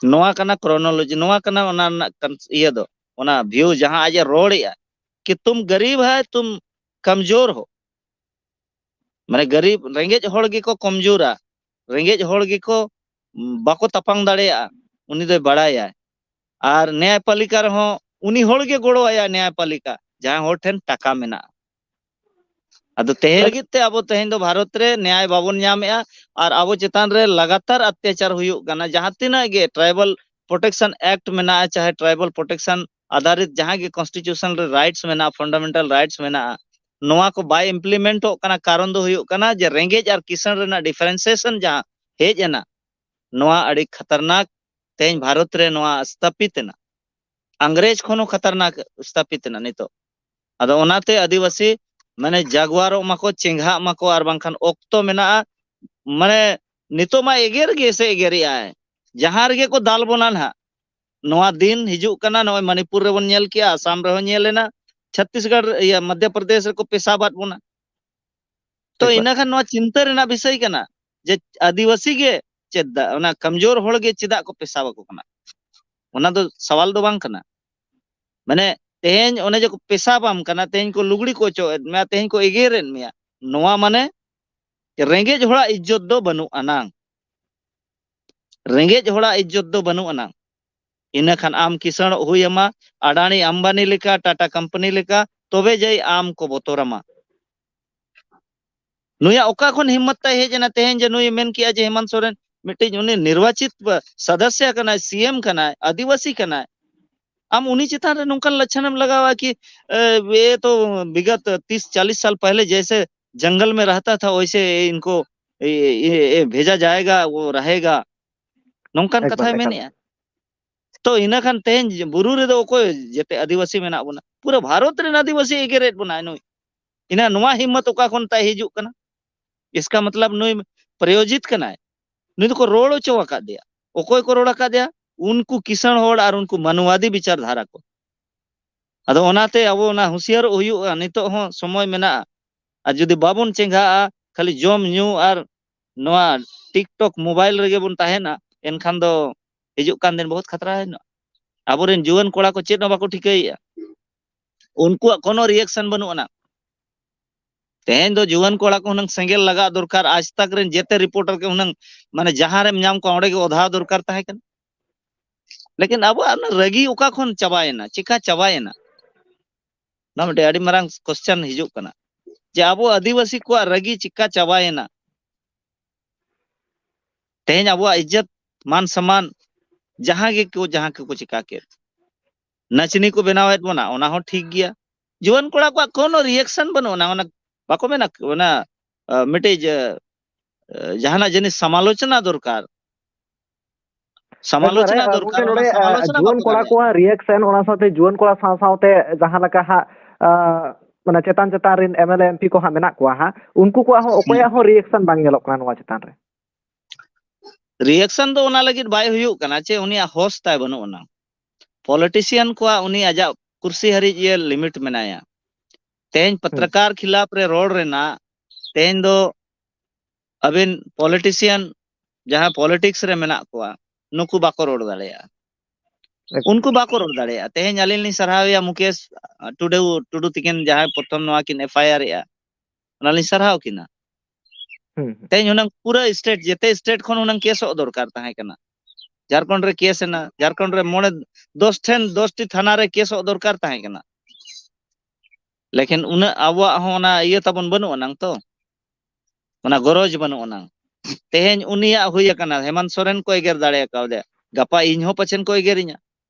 ᱱᱚᱣᱟ ᱠᱟᱱᱟ ᱠᱨᱚᱱᱳᱞᱚᱡᱤ, ᱱᱚᱣᱟ ᱠᱟᱱᱟ ᱚᱱᱟ ᱨᱮᱱᱟᱜ ᱠᱟᱱ-, ᱤᱭᱟᱹ ᱫᱚ, ᱚᱱᱟ ᱵᱷᱤᱭᱩ ᱡᱟᱦᱟᱸ ᱟᱡ ᱮ ᱨᱚᱲᱮᱜᱼᱟ ᱠᱤ ᱛᱩᱢ ᱜᱟᱨᱤᱵ ᱦᱟᱭ, ᱛᱩᱢ ᱠᱟᱢᱡᱳᱨ ᱦᱳ᱾ ᱢᱟᱱᱮ ᱜᱟᱨᱤᱵ, ᱨᱮᱸᱜᱮᱡ ᱦᱚᱲ ᱜᱮᱠᱚ ᱠᱚᱢᱡᱳᱨᱟ, ᱨᱮᱸᱜᱮᱡ ᱦᱚᱲ ᱜᱮᱠᱚ, ᱩᱢ, ᱵᱟᱠᱚ ᱛᱟᱯᱟᱝ ᱫᱟᱲᱮᱭᱟᱜᱼᱟ, ᱩᱱᱤ ᱫᱚᱭ ᱵᱟᱲᱟᱭᱟ᱾ ᱟᱨ ᱱᱮᱭᱟᱭᱯᱟᱞᱤᱠᱟ ᱨᱮᱦᱚᱸ ᱩᱱᱤ ᱦᱚᱲ ᱜᱮ ᱜᱚᱲᱚ ᱟᱭᱟ ᱱᱮᱭᱟᱭᱯᱟᱞᱤᱠᱟ, ᱡᱟᱦᱟᱸᱭ ᱦᱚᱲ ᱴᱷᱮᱱ ᱴᱟᱠᱟ ᱢᱮᱱᱟᱜᱼᱟ᱾ ᱟᱫᱚ ᱛᱮᱦᱮᱧ ᱞᱟᱹᱜᱤᱫ ᱛᱮ ᱟᱵᱚ ᱛᱮᱦᱮᱧ ᱫᱚ ᱵᱷᱟᱨᱚᱛ ᱨᱮ ᱱᱮᱭᱟᱭ ᱵᱟᱵᱚᱱ ᱧᱟᱢᱮᱜᱼᱟ ᱟᱨ ᱟᱵᱚ ᱪᱮᱛᱟᱱ ᱨᱮ ᱞᱟᱜᱟᱛᱟᱨ ᱚᱛᱛᱟᱪᱟᱨ ᱦᱩᱭᱩᱜ ᱠᱟᱱᱟ᱾ ᱡᱟᱦᱟᱸ ᱛᱤᱱᱟᱹᱜ ᱜᱮ ᱴᱨᱟᱭᱵᱟᱞ ᱯᱨᱚᱴᱮᱠᱥᱚᱱ ᱮᱠᱴ ᱢᱮᱱᱟᱜᱼᱟ, ᱪᱟᱦᱮ ᱴᱨᱟᱭᱵᱟᱞ ᱯᱨᱚᱴᱮᱠᱥᱚᱱ ᱟᱫᱷᱟᱨᱤᱛ ᱡᱟᱦᱟᱸ ᱜᱮ ᱠᱚᱱᱥᱴᱤᱴᱤᱭᱩᱥᱚᱱ ᱨᱮ ᱨᱟᱭᱤᱴᱥ ᱢᱮᱱᱟᱜᱼᱟ, ᱯᱷᱟᱱᱰᱟᱢᱮᱱᱴᱟᱞ ᱨᱟᱭᱤᱴᱥ ᱢᱮᱱᱟᱜᱼᱟ, ᱱᱚᱣᱟ ᱠᱚ ᱵᱟᱭ ᱤᱢᱯᱞᱤᱢᱮᱱᱴᱚᱜ ᱠᱟᱱᱟ᱾ ᱠᱟᱨᱚᱱ ᱫᱚ ᱦᱩᱭᱩᱜ ᱠᱟᱱᱟ ᱡᱮ ᱨᱮᱸᱜᱮᱡ ᱟᱨ ᱠᱤᱥᱟᱹᱬ ᱨᱮᱱᱟᱜ ᱰᱤᱯᱷᱟᱨᱮᱱᱥᱤᱭᱮᱥᱚᱱ ᱡᱟᱦᱟᱸ ᱦᱮᱡ ᱮᱱᱟ, ᱱᱚᱣᱟ ᱟᱹᱰᱤ ᱠᱷᱟᱛᱟᱨᱱᱟᱠ ᱛᱮᱦᱮᱧ ᱵᱷᱟᱨᱚᱛ ᱨᱮ ᱱᱚᱣᱟ ᱥᱛᱷᱟᱯᱤᱛ ᱮᱱᱟ᱾ ᱤᱝᱨᱮᱡᱽ ᱠᱷᱚᱱ ᱦᱚᱸ ᱠᱷᱟᱛᱟᱨᱱᱟᱠ ᱥᱛᱷᱟᱯᱤᱛ ᱮᱱᱟ ᱱᱤᱛᱚᱜ᱾ ᱟᱫᱚ ᱚᱱᱟᱛᱮ ᱟᱹᱫᱤᱵᱟᱹᱥᱤ ᱢᱟᱱᱮ ᱡᱟᱜᱣᱟᱨᱚᱜ ᱢᱟᱠᱚ, ᱪᱮᱸᱜᱷᱟᱜ ᱢᱟᱠᱚ, ᱟᱨ ᱵᱟᱝᱠᱷᱟᱱ ᱚᱠᱛᱚ ᱢᱮᱱᱟᱜᱼᱟ᱾ ᱢᱟᱱᱮ ᱱᱤᱛᱚᱜ ᱢᱟ ᱮᱜᱮᱨ ᱜᱮ ᱥᱮ ᱮᱜᱮᱨᱮᱜᱼᱟᱭ, ᱡᱟᱦᱟᱸ ᱨᱮᱜᱮ ᱠᱚ ᱫᱟᱞ ᱵᱚᱱᱟ ᱱᱟᱦᱟᱜ᱾ ᱱᱚᱣᱟ ᱫᱤᱱ ᱦᱤᱡᱩᱜ ᱠᱟᱱᱟ, ᱱᱚᱜᱼᱚᱭ ᱢᱚᱱᱤᱯᱩᱨ ᱨᱮᱵᱚᱱ ᱧᱮᱞ ᱠᱮᱜᱼᱟ, ᱟᱥᱟᱢ ᱨᱮᱦᱚᱸ ᱧᱮᱞ ᱮᱱᱟ, ᱪᱷᱚᱛᱛᱤᱥᱜᱚᱲ, ᱤᱭᱟᱹ, ᱢᱚᱫᱽᱫᱷᱚ ᱯᱨᱚᱫᱮᱥ ᱨᱮᱠᱚ ᱯᱮᱥᱟᱵᱟᱫ ᱵᱚᱱᱟ᱾ ᱛᱚ ᱮᱠᱵᱟᱨ᱾ ᱤᱱᱟᱹ ᱠᱷᱟᱱ ᱱᱚᱣᱟ ᱪᱤᱱᱛᱟᱹ ᱨᱮᱱᱟᱜ ᱵᱤᱥᱚᱭ ᱠᱟᱱᱟ ᱡᱮ ᱟᱹᱫᱤᱵᱟᱹᱥᱤ ᱜᱮ ᱪᱮᱫ ᱫᱟ-, ᱚᱱᱟ ᱠᱚᱢᱡᱳᱨ ᱦᱚᱲ ᱜᱮ ᱪᱮᱫᱟᱜ ᱠᱚ ᱯᱮᱥᱟᱵ ᱟᱠᱚ ᱠᱟᱱᱟ? ᱚᱱᱟ ᱫᱚ ᱥᱟᱣᱟᱞ ᱫᱚ ᱵᱟᱝ ᱠᱟᱱᱟ᱾ ᱢᱟᱱᱮ ᱛᱮᱦᱮᱧ ᱚᱱᱮ ᱡᱮ ᱠᱚ ᱯᱮᱥᱟᱵᱟᱢ ᱠᱟᱱᱟ, ᱛᱮᱦᱮᱧ ᱠᱚ ᱞᱩᱜᱽᱲᱤ ᱠᱚ ᱚᱪᱚᱜ ᱮᱫ ᱢᱮᱭᱟ, ᱛᱮᱦᱮᱧ ᱠᱚ ᱮᱜᱮᱨᱮᱫ ᱢᱮᱭᱟ, ᱱᱚᱣᱟ ᱢᱟᱱᱮ ᱨᱮᱸᱜᱮᱡ ᱦᱚᱲᱟᱜ ᱤᱡᱽᱡᱚᱛ ᱫᱚ ᱵᱟᱹᱱᱩᱜ ᱟᱱᱟᱝ᱾ ᱨᱮᱸᱜᱮᱡ ᱦᱚᱲᱟᱜ ᱤᱡᱽᱡᱚᱛ ᱫᱚ ᱵᱟᱹᱱᱩᱜ ᱟᱱᱟᱝ᱾ ᱤᱱᱟᱹ ᱠᱷᱟᱱ ᱟᱢ ᱠᱤᱥᱟᱹᱬᱚᱜ ᱦᱩᱭ ᱟᱢᱟ, ᱟᱰᱟᱱᱤ ᱟᱢᱵᱟᱱᱤ ᱞᱮᱠᱟ, ᱴᱟᱴᱟ ᱠᱳᱢᱯᱟᱱᱤ ᱞᱮᱠᱟ, ᱛᱚᱵᱮ ᱡᱟᱭ ᱟᱢ ᱠᱚ ᱵᱚᱛᱚᱨᱟᱢᱟ᱾ ᱱᱩᱭᱟᱜ ᱚᱠᱟ ᱠᱷᱚᱱ ᱦᱤᱢᱢᱚᱛ ᱛᱟᱭ ᱦᱮᱡ ᱮᱱᱟ ᱛᱮᱦᱮᱧ ᱡᱮ ᱱᱩᱭ ᱢᱮᱱ ᱠᱮᱜᱼᱟ ᱡᱮ ᱦᱮᱢᱟᱱᱛ ᱥᱚᱨᱮᱱ ᱢᱤᱫᱴᱤᱡ ᱩᱱᱤ ᱱᱤᱨᱵᱟᱪᱤᱛ ᱵᱟ-, ᱥᱚᱫᱚᱥᱥᱚ ᱠᱟᱱᱟᱭ, ᱥᱤ ᱮᱢ ᱠᱟᱱᱟᱭ, ᱟᱹᱫᱤᱵᱟᱹᱥᱤ ᱠᱟᱱᱟᱭ, ᱟᱢ ᱩᱱᱤ ᱪᱮᱛᱟᱱ ᱨᱮ ᱱᱚᱝᱠᱟᱱ ᱞᱟᱪᱷᱟᱱᱮᱢ ᱞᱟᱜᱟᱣᱟ ᱠᱤ, ᱮ, ᱮ ᱛᱚ ᱵᱤᱜᱚᱛ ᱛᱤᱥ ᱪᱟᱞᱤᱥ ᱥᱟᱞ ᱯᱟᱦᱞᱮ ᱡᱮᱭᱥᱮ जंगल में रहता था, वैसे इनको ए, ए, ए, भेजा जाएगा, वो रहेगा, ᱱᱚᱝᱠᱟᱱ ᱮᱠᱟᱞ, ᱠᱟᱛᱷᱟᱭ ᱮᱠᱟᱞ᱾ ᱢᱮᱱᱮᱜᱼᱟ᱾ ᱛᱚ ᱤᱱᱟᱹ ᱠᱷᱟᱱ ᱛᱮᱦᱮᱧ ᱵᱩᱨᱩ ᱨᱮᱫᱚ ᱚᱠᱚᱭ ᱡᱮᱛᱮ ᱟᱹᱫᱤᱵᱟᱹᱥᱤ ᱢᱮᱱᱟᱜ ᱵᱚᱱᱟ? ᱯᱩᱨᱟᱹ ᱵᱷᱟᱨᱚᱛ ᱨᱮᱱ ᱟᱹᱫᱤᱵᱟᱹᱥᱤ ᱮᱜᱮᱨᱮᱫ ᱵᱚᱱᱟᱭ ᱱᱩᱭ᱾ ᱤᱱᱟ ᱱᱚᱣᱟ ᱦᱤᱢᱢᱚᱛ ᱚᱠᱟ ᱠᱷᱚᱱ ᱛᱟᱭ ᱦᱤᱡᱩᱜ ᱠᱟᱱᱟ? ᱤᱥᱠᱟ ᱢᱚᱛᱞᱚᱵ ᱱᱩᱭ ᱯᱨᱟᱭᱳᱡᱤᱛ ᱠᱟᱱᱟᱭ, ᱱᱩᱭ ᱫᱚᱠᱚ ᱨᱚᱲ ᱦᱚᱪᱚ ᱟᱠᱟᱫᱮᱭᱟ᱾ ᱚᱠᱚᱭ ᱠᱚ ᱨᱚᱲ ᱟᱠᱟᱫᱮᱭᱟ? ᱩᱱᱠᱩ ᱠᱤᱥᱟᱹᱬ ᱦᱚᱲ ᱟᱨ ᱩᱱᱠᱩ ᱢᱟᱱᱣᱟᱫᱤ ᱵᱤᱪᱟᱨ ᱫᱷᱟᱨᱟ ᱠᱚ᱾ ᱟᱫᱚ ᱚᱱᱟᱛᱮ ᱟᱵᱚ ᱚᱱᱟ ᱦᱩᱸᱥᱤᱭᱟᱨᱚᱜ ᱦᱩᱭᱩᱜᱼᱟ, ᱱᱤᱛᱚᱜ ᱦᱚᱸ ᱥᱚᱢᱚᱭ ᱢᱮᱱᱟᱜᱼᱟ᱾ ᱟᱨ ᱡᱩᱫᱤ ᱵᱟᱵᱚᱱ ᱪᱮᱸᱜᱷᱟᱜᱼᱟ, ᱠᱷᱟᱹᱞᱤ ᱡᱚᱢ ᱧᱩ ᱟᱨ ᱱᱚᱣᱟ TikTok mobile ᱨᱮᱜᱮ ᱵᱚᱱ ᱛᱟᱦᱮᱱᱟ, ᱮᱱᱠᱷᱟᱱ ᱫᱚ ᱦᱤᱡᱩᱜ ᱠᱟᱱ ᱫᱤᱱ ᱵᱚᱦᱩᱛ ᱠᱷᱟᱛᱨᱟ ᱦᱮᱱᱟᱜᱼᱟ᱾ ᱟᱵᱚᱨᱮᱱ ᱡᱩᱣᱟᱹᱱ ᱠᱚᱲᱟ ᱠᱚ ᱪᱮᱫ ᱦᱚᱸ ᱵᱟᱠᱚ ᱴᱷᱤᱠᱟᱹᱭᱮᱫᱼᱟ᱾ ᱩᱱᱠᱩᱣᱟᱜ ᱠᱳᱱᱳ reaction ᱵᱟᱹᱱᱩᱜ ᱟᱱᱟ᱾ ᱛᱮᱦᱮᱧ ᱫᱚ ᱡᱩᱣᱟᱹᱱ ᱠᱚᱲᱟ ᱠᱚ ᱦᱩᱱᱟᱹᱝ ᱥᱮᱸᱜᱮᱞ ᱞᱟᱜᱟᱜ ᱫᱚᱨᱠᱟᱨ, ᱟᱡᱽ ᱛᱟᱠ ᱨᱮᱱ ᱡᱮᱛᱮ reporter ᱜᱮ ᱦᱩᱱᱟᱹᱝ, ᱢᱟᱱᱮ, ᱡᱟᱦᱟᱸ ᱨᱮᱢ ᱧᱟᱢ ᱠᱚᱣᱟ ᱚᱸᱰᱮ ᱜᱮ ᱚᱫᱷᱟᱣ ᱫᱚᱨᱠᱟᱨ ᱛᱟᱦᱮᱸ ᱠᱟᱱᱟ᱾ ᱞᱮᱠᱤᱱ ᱟᱵᱚᱣᱟᱜ ᱚᱱᱟ ᱨᱟᱹᱜᱤ ᱚᱠᱟ ᱠᱷᱚᱱ ᱪᱟᱵᱟᱭᱮᱱᱟ, ᱪᱮᱠᱟ ᱪᱟᱵᱟᱭᱮᱱᱟ? ᱱᱚᱣᱟ ᱢᱤᱫᱴᱮᱡ ᱟᱹᱰᱤ ᱢᱟᱨᱟᱝ question ᱦᱤᱡᱩᱜ ᱠᱟᱱᱟ, ᱡᱮ ᱟᱵᱚ ᱟᱹᱫᱤᱵᱟᱹᱥᱤ ᱠᱚᱣᱟᱜ ᱨᱟᱹᱜᱤ ᱪᱮᱠᱟ ᱪᱟᱵᱟᱭᱮᱱᱟ? ᱛᱮᱦᱮᱧ ᱟᱵᱚᱣᱟᱜ ᱤᱡᱽᱡᱚᱛ, ᱢᱟᱱ ᱥᱚᱢᱢᱟᱱ, ᱡᱟᱦᱟᱸ ᱜᱮ ᱠᱚ, ᱡᱟᱦᱟᱸ ᱠᱚᱠᱚ ᱪᱮᱠᱟ ᱠᱮᱫ, ᱱᱟᱪᱱᱤ ᱠᱚ ᱵᱮᱱᱟᱣᱮᱫ ᱵᱚᱱᱟ, ᱚᱱᱟ ᱦᱚᱸ ᱴᱷᱤᱠ ᱜᱮᱭᱟ᱾ ᱡᱩᱣᱟᱹᱱ ᱠᱚᱲᱟ ᱠᱚᱣᱟᱜ ᱠᱳᱱᱳ reaction ᱵᱟᱹᱱᱩᱜ ᱟᱱᱟ, ᱚᱱᱟ ᱵᱟᱠᱚ ᱢᱮᱱᱟ, ᱚᱱᱟ, ᱟ, ᱢᱤᱫᱴᱤᱡ, ᱟ, ᱟ, ᱡᱟᱦᱟᱱᱟᱜ ᱡᱤᱱᱤᱥ ᱥᱟᱢᱟᱞᱳᱪᱚᱱᱟ ᱫᱚᱨᱠᱟᱨ᱾ ᱥᱟᱢᱟᱞᱳᱪᱚᱱᱟ ᱮᱠᱵᱟᱨᱮ, ᱟ, ᱫᱚᱨᱠᱟᱨ, ᱜᱚᱝᱠᱮ, ᱚᱱᱟ ᱱᱚᱰᱮ, ᱟ, ᱥᱟᱢᱟᱞᱳᱪᱚᱱᱟ ᱡᱩᱣᱟᱹᱱ ᱵᱟᱠᱚ ᱠᱚᱲᱟ ᱫᱟᱲᱮᱭᱟᱜᱼᱟ᱾ ᱠᱚᱣᱟᱜ reaction, ᱚᱱᱟ ᱥᱟᱶᱛᱮ ᱡᱩᱣᱟᱹᱱ ᱠᱚᱲᱟ ᱥᱟᱶ ᱥᱟᱶᱛᱮ ᱡᱟᱦᱟᱸ ᱞᱮᱠᱟ ᱦᱟᱸᱜ, ᱟ, ᱢᱟᱱᱮ, ᱪᱮᱛᱟᱱ ᱪᱮᱛᱟᱱ ᱨᱮᱱ MLA, MP ᱠᱚ ᱦᱟᱸᱜ ᱢᱮᱱᱟᱜ ᱠᱚᱣᱟ ᱦᱟᱸᱜ, ᱩᱱᱠᱩ ᱠᱚᱣᱟᱜ ᱦᱚᱸ ᱦᱩᱸ᱾ ᱚᱠᱚᱭᱟᱜ ᱦᱚᱸ reaction ᱵᱟᱝ ᱧᱮᱞᱚᱜ ᱠᱟᱱᱟ ᱱᱚᱣᱟ ᱪᱮᱛᱟᱱ ᱨᱮ᱾ Reaction ᱫᱚ ᱚᱱᱟ ᱞᱟᱹᱜᱤᱫ ᱵᱟᱭ ᱦᱩᱭᱩᱜ ᱠᱟᱱᱟ ᱡᱮ ᱩᱱᱤᱭᱟᱜ ᱦᱚᱥ ᱛᱟᱭ ᱵᱟᱹᱱᱩᱜ ᱟᱱᱟ᱾ Politician ᱠᱚᱣᱟᱜ ᱩᱱᱤ ᱟᱡᱟᱜ ᱠᱩᱨᱥᱤ ᱦᱟᱹᱨᱤᱡ ᱤᱭᱟᱹ limit ᱢᱮᱱᱟᱭᱟ᱾ ᱛᱮᱦᱮᱧ ᱦᱩᱸ᱾ ᱯᱟᱛᱨᱟᱠᱟᱨ ᱠᱷᱤᱞᱟᱯ ᱨᱮ ᱨᱚᱲ ᱨᱮᱱᱟᱜ, ᱛᱮᱦᱮᱧ ᱫᱚ ᱟᱹᱵᱤᱱ politician ᱡᱟᱦᱟᱸ politics ᱨᱮ ᱢᱮᱱᱟᱜ ᱠᱚᱣᱟ, ᱱᱩᱠᱩ ᱵᱟᱠᱚ ᱨᱚᱲ ᱫᱟᱲᱮᱭᱟᱜᱼᱟ᱾ ᱮᱠ- ᱩᱱᱠᱩ ᱵᱟᱠᱚ ᱨᱚᱲ ᱫᱟᱲᱮᱭᱟᱜᱼᱟ᱾ ᱛᱮᱦᱮᱧ ᱟᱹᱞᱤᱧ ᱞᱤᱧ ᱥᱟᱨᱦᱟᱣᱮᱭᱟ ᱢᱩᱠᱮᱥ, ᱟ, ᱴᱩᱰᱩ, ᱴᱩᱰᱩ ᱛᱤᱠᱤᱱ ᱡᱟᱦᱟᱸᱭ ᱯᱨᱚᱛᱷᱚᱢ ᱱᱚᱣᱟ ᱠᱤᱱ FIR ᱮᱜᱼᱟ, ᱚᱱᱟᱞᱤᱧ ᱥᱟᱨᱦᱟᱣ ᱠᱤᱱᱟ᱾ ᱦᱩᱸ, ᱦᱩᱸ᱾ ᱛᱮᱦᱮᱧ ᱦᱩᱱᱟᱹᱝ ᱯᱩᱨᱟᱹ state, ᱡᱮᱛᱮ state ᱠᱷᱚᱱ ᱦᱩᱱᱟᱹᱝ ᱠᱮᱥᱚᱜ ᱫᱚᱨᱠᱟᱨ ᱛᱟᱦᱮᱸ ᱠᱟᱱᱟ᱾ ᱡᱷᱟᱲᱠᱷᱚᱸᱰ ᱨᱮ ᱠᱮᱥ ᱮᱱᱟ, ᱡᱷᱟᱲᱠᱷᱚᱸᱰ ᱨᱮ ᱢᱚᱬᱮ, ᱫᱚᱥ ᱴᱷᱮᱱ, ᱫᱚᱥ ᱴᱤ ᱛᱷᱟᱱᱟ ᱨᱮ ᱠᱮᱥᱚᱜ ᱫᱚᱨᱠᱟᱨ ᱛᱟᱦᱮᱸ ᱠᱟᱱᱟ᱾ ᱞᱮᱠᱤᱱ ᱩᱱᱟᱹᱜ ᱟᱵᱚᱣᱟᱜ ᱦᱚᱸ ᱚᱱᱟ ᱤᱭᱟᱹ ᱛᱟᱵᱚᱱ ᱵᱟᱹᱱᱩᱜ ᱟᱱᱟᱝ ᱛᱚ, ᱚᱱᱟ ᱜᱚᱨᱚᱡᱽ ᱵᱟᱹᱱᱩᱜ ᱟᱱᱟᱝ᱾ ᱛᱮᱦᱮᱧ ᱩᱱᱤᱭᱟᱜ ᱦᱩᱭ ᱟᱠᱟᱱᱟ, ᱦᱮᱢᱟᱱᱛ ᱥᱚᱨᱮᱱ ᱠᱚ ᱮᱜᱮᱨ ᱫᱟᱲᱮ ᱠᱟᱣᱫᱮᱭᱟ, ᱜᱟᱯᱟ ᱤᱧ ᱦᱚᱸ ᱯᱟᱪᱷᱮᱱ ᱠᱚ ᱮᱜᱮᱨᱤᱧᱟ᱾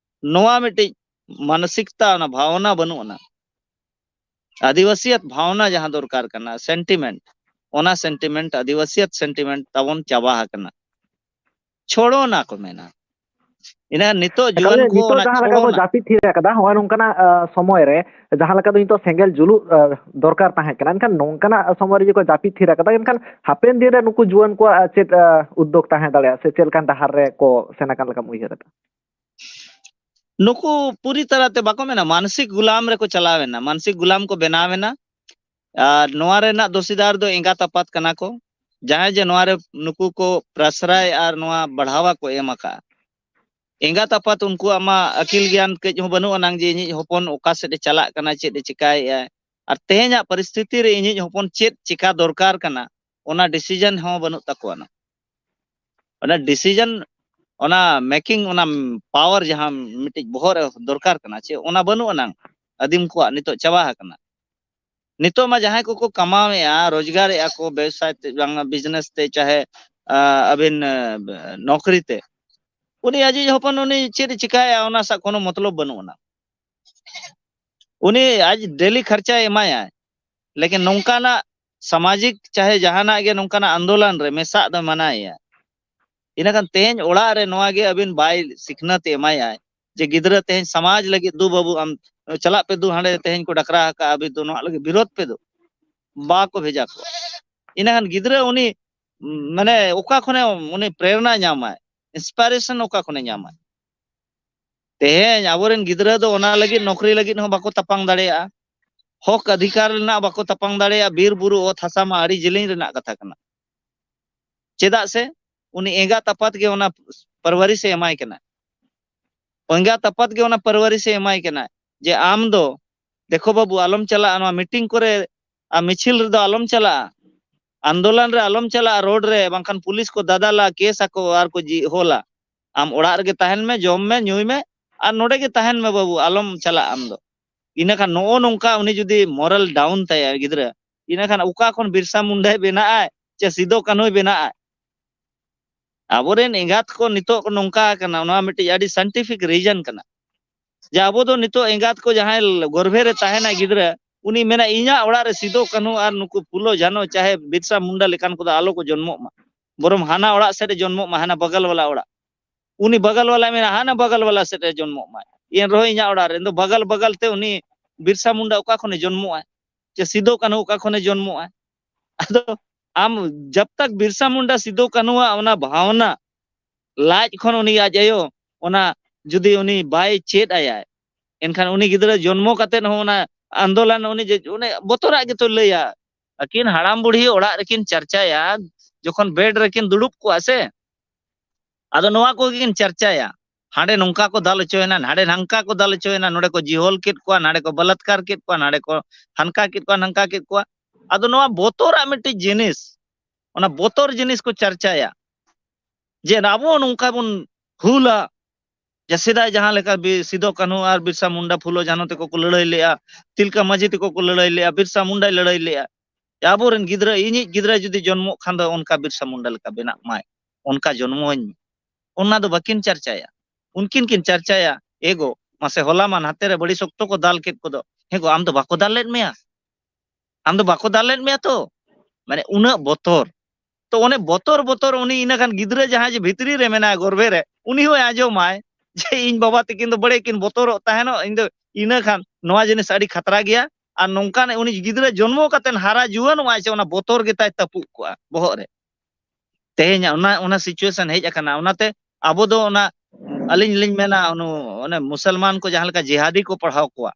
ᱱᱚᱣᱟ ᱢᱤᱫᱴᱤᱡ ᱢᱟᱱᱚᱥᱤᱠᱛᱟ, ᱚᱱᱟ ᱵᱷᱟᱵᱽᱱᱟ ᱵᱟᱹᱱᱩᱜ ᱟᱱᱟ᱾ ᱟᱹᱫᱤᱵᱟᱹᱥᱤᱭᱟᱛ ᱵᱷᱟᱣᱱᱟ ᱡᱟᱦᱟᱸ ᱫᱚᱨᱠᱟᱨ ᱠᱟᱱᱟ, ᱥᱮᱱᱴᱤᱢᱮᱱᱴ, ᱚᱱᱟ ᱥᱮᱱᱴᱤᱢᱮᱱᱴ ᱟᱹᱫᱤᱵᱟᱹᱥᱤᱭᱟᱛ ᱥᱮᱱᱴᱤᱢᱮᱱᱴ ᱛᱟᱵᱚᱱ ᱪᱟᱵᱟ ᱟᱠᱟᱱᱟ᱾ ᱪᱷᱚᱲᱚᱱᱟ ᱠᱚ ᱢᱮᱱᱟ᱾ ᱤᱱᱟᱹ ᱱᱤᱛᱚᱜ ᱮᱠᱟᱞ ᱡᱩᱣᱟᱹᱱ ᱜᱮ, ᱠᱚ ᱱᱤᱛᱚᱜ ᱚᱱᱟ ᱡᱟᱦᱟᱸ ᱞᱮᱠᱟ ᱠᱚ ᱪᱷᱚᱲᱚᱱᱟ᱾ ᱡᱟᱹᱯᱤᱫ ᱛᱷᱤᱨ ᱟᱠᱟᱫᱟ, ᱱᱚᱜᱼᱚᱭ ᱱᱚᱝᱠᱟᱱᱟᱜ, ᱟ, ᱥᱚᱢᱚᱭ ᱨᱮ ᱡᱟᱦᱟᱸ ᱞᱮᱠᱟ ᱫᱚ ᱱᱤᱛᱚᱜ ᱥᱮᱸᱜᱮᱞ ᱡᱩᱞᱩᱜ, ᱟ, ᱫᱚᱨᱠᱟᱨ ᱛᱟᱦᱮᱸ ᱠᱟᱱᱟ, ᱮᱱᱠᱷᱟᱱ ᱱᱚᱝᱠᱟᱱᱟᱜ ᱥᱚᱢᱚᱭ ᱨᱮ ᱡᱩᱫᱤ ᱠᱚ ᱡᱟᱹᱯᱤᱫ ᱛᱷᱤᱨ ᱟᱠᱟᱫᱟ, ᱮᱱᱠᱷᱟᱱ ᱦᱟᱯᱮᱱ ᱫᱤᱱ ᱨᱮ ᱱᱩᱠᱩ ᱡᱩᱣᱟᱹᱱ ᱠᱚᱣᱟᱜ, ᱟ, ᱪᱮᱫ, ᱟ, ᱩᱫᱽᱫᱳᱜᱽ ᱛᱟᱦᱮᱸ ᱫᱟᱲᱮᱭᱟᱜᱼᱟ ᱥᱮ ᱪᱮᱫ ᱞᱮᱠᱟᱱ ᱰᱟᱦᱟᱨ ᱨᱮ ᱠᱚ ᱥᱮᱱ ᱟᱠᱟᱱ ᱞᱮᱠᱟᱢ ᱩᱭᱦᱟᱹᱨ ᱮᱫᱟ? ᱱᱩᱠᱩ ᱯᱩᱨᱤ ᱛᱟᱨᱟᱛᱮ ᱵᱟᱠᱚ ᱢᱮᱱᱟ, ᱢᱟᱱᱥᱤᱠ ᱜᱩᱞᱟᱢ ᱨᱮᱠᱚ ᱪᱟᱞᱟᱣ ᱮᱱᱟ, ᱢᱟᱱᱥᱤᱠ ᱜᱩᱞᱟᱢ ᱠᱚ ᱵᱮᱱᱟᱣ ᱮᱱᱟ᱾ ᱟᱨ ᱱᱚᱣᱟ ᱨᱮᱱᱟᱜ ᱫᱳᱥᱤᱫᱟᱨ ᱫᱚ ᱮᱸᱜᱟᱛ ᱟᱯᱟᱛ ᱠᱟᱱᱟ ᱠᱚ, ᱡᱟᱦᱟᱸᱭ ᱡᱮ ᱱᱚᱣᱟ ᱨᱮ ᱱᱩᱠᱩ ᱠᱚ ᱯᱨᱟᱥᱨᱟᱭ ᱟᱨ ᱱᱚᱣᱟ ᱵᱟᱲᱦᱟᱣᱟ ᱠᱚ ᱮᱢ ᱟᱠᱟᱫᱼᱟ᱾ ᱮᱸᱜᱟᱛ ᱟᱯᱟᱛ ᱩᱱᱠᱩᱣᱟᱜ ᱢᱟ ᱟᱹᱠᱤᱞ ᱜᱮᱭᱟᱱ ᱠᱟᱹᱡ ᱦᱚᱸ ᱵᱟᱹᱱᱩᱜ ᱟᱱᱟᱝ ᱡᱮ ᱤᱧᱤᱡ ᱦᱚᱯᱚᱱ ᱚᱠᱟ ᱥᱮᱫ ᱮ ᱪᱟᱞᱟᱜ ᱠᱟᱱᱟ, ᱪᱮᱫ ᱮ ᱪᱤᱠᱟᱭᱮᱫᱼᱟ, ᱟᱨ ᱛᱮᱦᱮᱧᱟᱜ ᱯᱚᱨᱤᱥᱛᱷᱤᱛᱤ ᱨᱮ ᱤᱧᱤᱡ ᱦᱚᱯᱚᱱ ᱪᱮᱫ ᱪᱤᱠᱟ ᱫᱚᱨᱠᱟᱨ ᱠᱟᱱᱟ, ᱚᱱᱟ ᱰᱤᱥᱤᱡᱚᱱ ᱦᱚᱸ ᱵᱟᱹᱱᱩᱜ ᱛᱟᱠᱚᱣᱟ᱾ ᱚᱱᱟ ᱰᱤᱥᱤᱡᱚᱱ, ᱚᱱᱟ ᱢᱮᱠᱤᱝ, ᱚᱱᱟ ᱯᱟᱣᱟᱨ ᱡᱟᱦᱟᱸ ᱢᱤᱫᱴᱤᱡ ᱵᱚᱦᱚᱜ ᱨᱮ ᱫᱚᱨᱠᱟᱨ ᱠᱟᱱᱟ, ᱪᱮ ᱚᱱᱟ ᱵᱟᱹᱱᱩᱜ ᱟᱱᱟᱝ ᱟᱹᱫᱤᱢ ᱠᱚᱣᱟᱜ, ᱱᱤᱛᱚᱜ ᱪᱟᱵᱟ ᱟᱠᱟᱱᱟ᱾ ᱱᱤᱛᱚᱜ ᱢᱟ ᱡᱟᱦᱟᱸᱭ ᱠᱚᱠᱚ ᱠᱟᱢᱟᱣᱮᱫᱼᱟ, ᱨᱳᱡᱽᱜᱟᱨᱮᱫᱼᱟ ᱠᱚ, ᱵᱮᱵᱽᱥᱟ ᱛᱮ ᱵᱟᱝ, ᱵᱤᱡᱽᱱᱮᱥ ᱛᱮ, ᱪᱟᱦᱮ, ᱟ, ᱟᱹᱵᱤᱱ, ᱟ, ᱱᱚᱠᱨᱤ ᱛᱮ, ᱩᱱᱤ ᱟᱡᱤᱡ ᱦᱚᱯᱚᱱ ᱩᱱᱤ ᱪᱮᱫ ᱮ ᱪᱤᱠᱟᱭᱟ, ᱚᱱᱟ ᱥᱟᱶ ᱠᱳᱱᱳ ᱢᱚᱛᱞᱚᱵ ᱵᱟᱹᱱᱩᱜ ᱟᱱᱟ᱾ ᱩᱱᱤ ᱟᱡ ᱰᱮᱞᱤ ᱠᱷᱚᱨᱪᱟᱭ ᱮᱢᱟᱭᱟᱭ, ᱞᱮᱠᱤᱱ ᱱᱚᱝᱠᱟᱱᱟᱜ ᱥᱟᱢᱟᱡᱤᱠ ᱪᱟᱦᱮ ᱡᱟᱦᱟᱱᱟᱜ ᱜᱮ ᱱᱚᱝᱠᱟᱱᱟᱜ ᱟᱱᱫᱳᱞᱚᱱ ᱨᱮ ᱢᱮᱥᱟᱜ ᱫᱚ ᱢᱟᱱᱟᱭᱮᱭᱟ᱾ ᱤᱱᱟᱹᱠᱷᱟᱱ ᱛᱮᱦᱮᱧ ᱚᱲᱟᱜ ᱨᱮ ᱱᱚᱣᱟ ᱜᱮ ᱟᱹᱵᱤᱱ ᱵᱟᱭ ᱥᱤᱠᱷᱱᱟᱹᱛ ᱮ ᱮᱢᱟᱭᱟᱭ ᱡᱮ ᱜᱤᱫᱽᱨᱟᱹ ᱛᱮᱦᱮᱧ ᱥᱚᱢᱟᱡᱽ ᱞᱟᱹᱜᱤᱫ ᱫᱩ ᱵᱟᱹᱵᱩ ᱟᱢ ᱪᱟᱞᱟᱜ ᱯᱮ ᱫᱩ ᱦᱟᱸᱰᱮ ᱛᱮᱦᱮᱧ ᱠᱚ ᱰᱟᱠᱨᱟ ᱟᱠᱟᱫᱼᱟ ᱟᱹᱵᱤᱱ ᱫᱚ ᱱᱚᱣᱟ ᱞᱟᱹᱜᱤᱫ ᱵᱤᱨᱳᱫ ᱯᱮ ᱫᱩ, ᱵᱟᱠᱚ ᱵᱷᱮᱡᱟ ᱠᱚᱣᱟ᱾ ᱤᱱᱟᱹᱠᱷᱟᱱ ᱜᱤᱫᱽᱨᱟᱹ ᱩᱱᱤ ᱢᱟᱱᱮ ᱚᱠᱟ ᱠᱷᱚᱱᱮ ᱩᱱᱤ ᱯᱨᱮᱨᱚᱱᱟ ᱧᱟᱢᱟᱭ, ᱤᱱᱥᱯᱟᱭᱨᱮᱥᱚᱱ ᱚᱠᱟ ᱠᱷᱚᱱᱮ ᱧᱟᱢᱟᱭ? ᱛᱮᱦᱮᱧ ᱟᱵᱚᱨᱮᱱ ᱜᱤᱫᱽᱨᱟᱹ ᱫᱚ ᱚᱱᱟ ᱞᱟᱹᱜᱤᱫ ᱱᱚᱠᱨᱤ ᱞᱟᱹᱜᱤᱫ ᱦᱚᱸ ᱵᱟᱠᱚ ᱛᱟᱯᱟᱝ ᱫᱟᱲᱮᱭᱟᱜᱼᱟ, ᱦᱚᱠ ᱚᱫᱷᱤᱠᱟᱨ ᱨᱮᱱᱟᱜ ᱵᱟᱠᱚ ᱛᱟᱯᱟᱝ ᱫᱟᱲᱮᱭᱟᱜᱼᱟ, ᱵᱤᱨ ᱵᱩᱨᱩ ᱚᱛ ᱦᱟᱥᱟ ᱢᱟ ᱟᱹᱰᱤ ᱡᱮᱞᱮᱧ ᱨᱮᱱᱟᱜ ᱠᱟᱛᱷᱟ ᱠᱟᱱᱟ᱾ ᱪᱮᱫᱟᱜ ᱥᱮ ᱩᱱᱤ ᱮᱸᱜᱟᱛ ᱟᱯᱟᱛ ᱜᱮ ᱚᱱᱟ ᱯᱟᱨᱣᱟᱨᱤᱥ ᱮ ᱮᱢᱟᱭ ᱠᱟᱱᱟ, ᱮᱸᱜᱟᱛ ᱟᱯᱟᱛ ᱜᱮ ᱚᱱᱟ ᱯᱟᱨᱣᱟᱨᱤᱥ ᱮ ᱮᱢᱟᱭ ᱠᱟᱱᱟ ᱡᱮ ᱟᱢ ᱫᱚ ᱫᱮᱠᱷᱚ ᱵᱟᱹᱵᱩ ᱟᱞᱚᱢ ᱪᱟᱞᱟᱜᱼᱟ, ᱱᱚᱣᱟ ᱢᱤᱴᱤᱝ ᱠᱚᱨᱮ ᱟᱨ ᱢᱤᱪᱷᱤᱞ ᱨᱮᱫᱚ ᱟᱞᱚᱢ ᱪᱟᱞᱟᱜᱼᱟ, ᱟᱱᱫᱳᱞᱚᱱ ᱨᱮ ᱟᱞᱚᱢ ᱪᱟᱞᱟᱜᱼᱟ, ᱨᱳᱰ ᱨᱮ, ᱵᱟᱝᱠᱷᱟᱱ ᱯᱩᱞᱤᱥ ᱠᱚ ᱫᱟᱫᱟᱞᱟ, ᱠᱮᱥ ᱟᱠᱚ ᱟᱨ ᱠᱚ ᱡᱤ-, ᱦᱳᱞᱟ᱾ ᱟᱢ ᱚᱲᱟᱜ ᱨᱮᱜᱮ ᱛᱟᱦᱮᱱ ᱢᱮ, ᱡᱚᱢ ᱢᱮ, ᱧᱩᱭ ᱢᱮ, ᱟᱨ ᱱᱚᱰᱮ ᱜᱮ ᱛᱟᱦᱮᱱ ᱢᱮ ᱵᱟᱹᱵᱩ, ᱟᱞᱚᱢ ᱪᱟᱞᱟᱜᱼᱟ ᱟᱢ ᱫᱚ᱾ ᱤᱱᱟᱹᱠᱷᱟᱱ ᱱᱚᱜᱼᱚ ᱱᱚᱝᱠᱟ ᱩᱱᱤ ᱡᱩᱫᱤ ᱢᱚᱨᱟᱞ ᱰᱟᱣᱩᱱ ᱛᱟᱭᱟ ᱜᱤᱫᱽᱨᱟᱹ, ᱤᱱᱟᱹᱠᱷᱟᱱ ᱚᱠᱟ ᱠᱷᱚᱱ ᱵᱤᱨᱥᱟ ᱢᱩᱱᱰᱟᱭ ᱵᱮᱱᱟᱜᱼᱟᱭ ᱪᱮ ᱥᱤᱫᱚ ᱠᱟᱹᱱᱦᱩᱭ ᱵᱮᱱᱟᱜᱼᱟᱭ? ᱟᱵᱚᱨᱮᱱ ᱮᱸᱜᱟᱛ ᱠᱚ ᱱᱤᱛᱚᱜ ᱠᱚ ᱱᱚᱝᱠᱟ ᱟᱠᱟᱱᱟ, ᱱᱚᱣᱟ ᱢᱤᱫᱴᱤᱡ ᱟᱹᱰᱤ ᱥᱟᱭᱮᱱᱴᱤᱯᱷᱤᱠ ᱨᱤᱡᱚᱱ ᱠᱟᱱᱟ᱾ ᱡᱮ ᱟᱵᱚ ᱫᱚ ᱱᱤᱛᱚᱜ ᱮᱸᱜᱟᱛ ᱠᱚ ᱡᱟᱦᱟᱸᱭ ᱜᱚᱨᱵᱷᱮ ᱨᱮ ᱛᱟᱦᱮᱱᱟ ᱜᱤᱫᱽᱨᱟᱹ, ᱩᱱᱤ ᱢᱮᱱᱟ, "ᱤᱧᱟᱹᱜ ᱚᱲᱟᱜ ᱨᱮ ᱥᱤᱫᱚ ᱠᱟᱹᱱᱦᱩ ᱟᱨ ᱱᱩᱠᱩ ᱯᱷᱩᱞᱚ ᱡᱷᱟᱱᱚ ᱪᱟᱦᱮ ᱵᱤᱨᱥᱟ ᱢᱩᱱᱰᱟ ᱞᱮᱠᱟᱱ ᱠᱚᱫᱚ ᱟᱞᱚ ᱠᱚ ᱡᱚᱱᱢᱚᱜ ᱢᱟ, ᱵᱚᱨᱚᱢ ᱦᱟᱱᱟ ᱚᱲᱟᱜ ᱥᱮᱫ ᱨᱮ ᱡᱚᱱᱢᱚᱜ ᱢᱟ, ᱦᱟᱱᱟ ᱵᱟᱜᱟᱞ ᱣᱟᱞᱟ ᱚᱲᱟᱜ᱾" ᱩᱱᱤ ᱵᱟᱜᱟᱞ ᱣᱟᱞᱟ ᱢᱮᱱᱟ, "ᱦᱟᱱᱟ ᱵᱟᱜᱟᱞ ᱣᱟᱞᱟ ᱥᱮᱫ ᱨᱮ ᱡᱚᱱᱢᱚᱜ ᱢᱟᱭ, ᱮᱱ ᱨᱮᱦᱚᱸ ᱤᱧᱟᱹᱜ ᱚᱲᱟᱜ ᱨᱮ᱾" ᱫᱚ ᱵᱟᱜᱟᱞ ᱵᱟᱜᱟᱞ ᱛᱮ ᱩᱱᱤ ᱵᱤᱨᱥᱟ ᱢᱩᱱᱰᱟ ᱚᱠᱟ ᱠᱷᱚᱱᱮ ᱡᱚᱱᱢᱚᱜᱼᱟ, ᱪᱮ ᱥᱤᱫᱚ ᱠᱟᱹᱱᱦᱩ ᱚᱠᱟ ᱠᱷᱚᱱᱮ ᱡᱚᱱᱢᱚᱜᱼᱟ? ᱟᱫᱚ ᱟᱢ ᱡᱟᱵ ᱛᱟᱠ ᱵᱤᱨᱥᱟ ᱢᱩᱱᱰᱟ ᱥᱤᱫᱚ ᱠᱟᱹᱱᱦᱩᱣᱟᱜ ᱚᱱᱟ ᱵᱷᱟᱣᱱᱟ ᱞᱟᱡ ᱠᱷᱚᱱ ᱩᱱᱤ ᱟᱡ ᱟᱭᱳ ᱚᱱᱟ ᱡᱩᱫᱤ ᱩᱱᱤ ᱵᱟᱭ ᱪᱮᱫ ᱟᱭᱟᱭ, ᱮᱱᱠᱷᱟᱱ ᱩᱱᱤ ᱜᱤᱫᱽᱨᱟᱹ ᱡᱚᱱᱢᱚ ᱠᱟᱛᱮᱫ ᱦᱚᱸ ᱚᱱᱟ ᱟᱱᱫᱳᱞᱚᱱ ᱩᱱᱤ ᱡᱮ ᱚᱱᱮ ᱵᱚᱛᱚᱨᱟᱜ ᱜᱮᱛᱚ ᱞᱟᱹᱭᱟ᱾ ᱟᱹᱠᱤᱱ ᱦᱟᱲᱟᱢ ᱵᱩᱲᱦᱤ ᱚᱲᱟᱜ ᱨᱮᱠᱤᱱ ᱪᱟᱨᱪᱟᱭᱟ, ᱡᱚᱠᱷᱚᱱ ᱵᱮᱰ ᱨᱮᱠᱤᱱ ᱫᱩᱲᱩᱵ ᱠᱚᱜᱼᱟ ᱥᱮ, ᱟᱫᱚ ᱱᱚᱣᱟ ᱠᱚᱜᱮ ᱠᱤᱱ ᱪᱟᱨᱪᱟᱭᱟ, ᱦᱟᱸᱰᱮ ᱱᱚᱝᱠᱟ ᱠᱚ ᱫᱟᱞ ᱦᱚᱪᱚᱭᱮᱱᱟ, ᱱᱟᱰᱮ ᱱᱷᱟᱝᱠᱟ ᱠᱚ ᱫᱟᱞ ᱦᱚᱪᱚᱭᱮᱱᱟ, ᱱᱚᱰᱮ ᱠᱚ ᱡᱤᱦᱚᱞ ᱠᱮᱫ ᱠᱚᱣᱟ, ᱱᱟᱰᱮ ᱠᱚ ᱵᱟᱞᱟᱛᱠᱟᱨ ᱠᱮᱫ ᱠᱚᱣᱟ, ᱱᱟᱰᱮ ᱠᱚ ᱦᱟᱱᱠᱟ ᱠᱮᱫ ᱠᱚᱣᱟ, ᱱᱷᱟᱝᱠᱟ ᱠᱮᱫ ᱠᱚᱣᱟ᱾ ᱟᱫᱚ ᱱᱚᱣᱟ ᱵᱚᱛᱚᱨᱟᱜ ᱢᱤᱫᱴᱤᱡ ᱡᱤᱱᱤᱥ, ᱚᱱᱟ ᱵᱚᱛᱚᱨ ᱡᱤᱱᱤᱥ ᱠᱚ ᱪᱟᱨᱪᱟᱭᱟ, ᱡᱮ ᱟᱵᱚ ᱱᱚᱝᱠᱟ ᱵᱚᱱ ᱦᱩᱞᱟ, ᱡᱮ ᱥᱮᱫᱟᱭ ᱡᱟᱦᱟᱸ ᱞᱮᱠᱟ ᱵᱤ-, ᱥᱤᱫᱚ ᱠᱟᱹᱱᱦᱩ ᱟᱨ ᱵᱤᱨᱥᱟ ᱢᱩᱱᱰᱟ, ᱯᱷᱩᱞᱚ ᱡᱷᱟᱱᱚ ᱛᱮᱠᱚ ᱠᱚ ᱞᱟᱹᱲᱦᱟᱹᱭ ᱞᱮᱜᱼᱟ, ᱛᱤᱞᱠᱟᱹ ᱢᱟᱹᱡᱷᱤ ᱛᱮᱠᱚ ᱠᱚ ᱞᱟᱹᱲᱦᱟᱹᱭ ᱞᱮᱜᱼᱟ, ᱵᱤᱨᱥᱟ ᱢᱩᱱᱰᱟᱭ ᱞᱟᱹᱲᱦᱟᱹᱭ ᱞᱮᱜᱼᱟ, ᱡᱮ ᱟᱵᱚᱨᱮᱱ ᱜᱤᱫᱽᱨᱟᱹ, ᱤᱧᱤᱡ ᱜᱤᱫᱽᱨᱟᱹ ᱡᱩᱫᱤ ᱡᱚᱱᱢᱚᱜ ᱠᱷᱟᱱ ᱫᱚ ᱚᱱᱠᱟ ᱵᱤᱨᱥᱟ ᱢᱩᱱᱰᱟ ᱞᱮᱠᱟ ᱵᱮᱱᱟᱜ ᱢᱟᱭ, ᱚᱱᱠᱟ ᱡᱚᱱᱢᱚ ᱟᱹᱧ ᱢᱮ, ᱚᱱᱟ ᱫᱚ ᱵᱟᱹᱠᱤᱱ ᱪᱟᱨᱪᱟᱭᱟ᱾ ᱩᱱᱠᱤᱱ ᱠᱤᱱ ᱪᱟᱨᱪᱟᱭᱟ, "ᱮ ᱜᱚ, ᱢᱟᱥᱮ ᱦᱚᱞᱟ ᱢᱟ ᱱᱟᱛᱮ ᱨᱮ ᱵᱟᱹᱲᱤ ᱥᱚᱠᱛᱚ ᱠᱚ ᱫᱟᱞ ᱠᱮᱫ ᱠᱚᱫᱚ, ᱦᱮᱸ ᱜᱚ, ᱟᱢ ᱫᱚ ᱵᱟᱠᱚ ᱫᱟᱞ ᱞᱮᱫ ᱢᱮᱭᱟ?" ᱟᱢ ᱫᱚ ᱵᱟᱠᱚ ᱫᱟᱞ ᱞᱮᱫ ᱢᱮᱭᱟ ᱛᱚ? ᱢᱟᱱᱮ ᱩᱱᱟᱹᱜ ᱵᱚᱛᱚᱨ᱾ ᱛᱚ ᱚᱱᱮ ᱵᱚᱛᱚᱨ, ᱵᱚᱛᱚᱨ ᱩᱱᱤ ᱤᱱᱟᱹ ᱠᱷᱟᱱ ᱜᱤᱫᱽᱨᱟᱹ ᱡᱟᱦᱟᱸᱭ ᱡᱮ ᱵᱷᱤᱛᱨᱤ ᱨᱮ ᱢᱮᱱᱟᱭᱟ ᱜᱚᱨᱵᱷᱮ ᱨᱮ, ᱩᱱᱤ ᱦᱚᱸᱭ ᱟᱸᱡᱚᱢᱟᱭ ᱡᱮ ᱤᱧ ᱵᱟᱵᱟ ᱛᱤᱠᱤᱱ ᱫᱚ ᱵᱟᱹᱲᱤᱡ ᱠᱤᱱ ᱵᱚᱛᱚᱨᱚᱜ ᱛᱟᱦᱮᱱᱚᱜ, ᱤᱧ ᱫᱚ ᱤᱱᱟᱹ ᱠᱷᱟᱱ ᱱᱚᱣᱟ ᱡᱤᱱᱤᱥ ᱟᱹᱰᱤ ᱠᱷᱟᱛᱨᱟ ᱜᱮᱭᱟ᱾ ᱟᱨ ᱱᱚᱝᱠᱟᱱ ᱩᱱᱤ ᱜᱤᱫᱽᱨᱟᱹ ᱡᱚᱱᱢᱚ ᱠᱟᱛᱮ ᱦᱟᱨᱟ ᱡᱩᱣᱟᱹᱱᱚᱜᱼᱟᱭ ᱥᱮ ᱚᱱᱟ ᱵᱚᱛᱚᱨ ᱜᱮᱛᱟᱭ ᱛᱟᱹᱯᱩᱜ ᱠᱚᱜᱼᱟ ᱵᱚᱦᱚᱜ ᱨᱮ᱾ ᱛᱮᱦᱮᱧ ᱚᱱᱟ, ᱚᱱᱟ situation ᱦᱮᱡ ᱟᱠᱟᱱᱟ᱾ ᱚᱱᱟᱛᱮ ᱟᱵᱚ ᱫᱚ ᱚᱱᱟ, ᱟᱹᱞᱤᱧ ᱞᱤᱧ ᱢᱮᱱᱟ, ᱚᱱᱩ-, ᱚᱱᱮ ᱢᱩᱥᱚᱞᱢᱟᱱ ᱠᱚ ᱡᱟᱦᱟᱸ ᱞᱮᱠᱟ ᱡᱤᱦᱟᱫᱤ ᱠᱚ ᱯᱟᱲᱦᱟᱣ ᱠᱚᱣᱟ,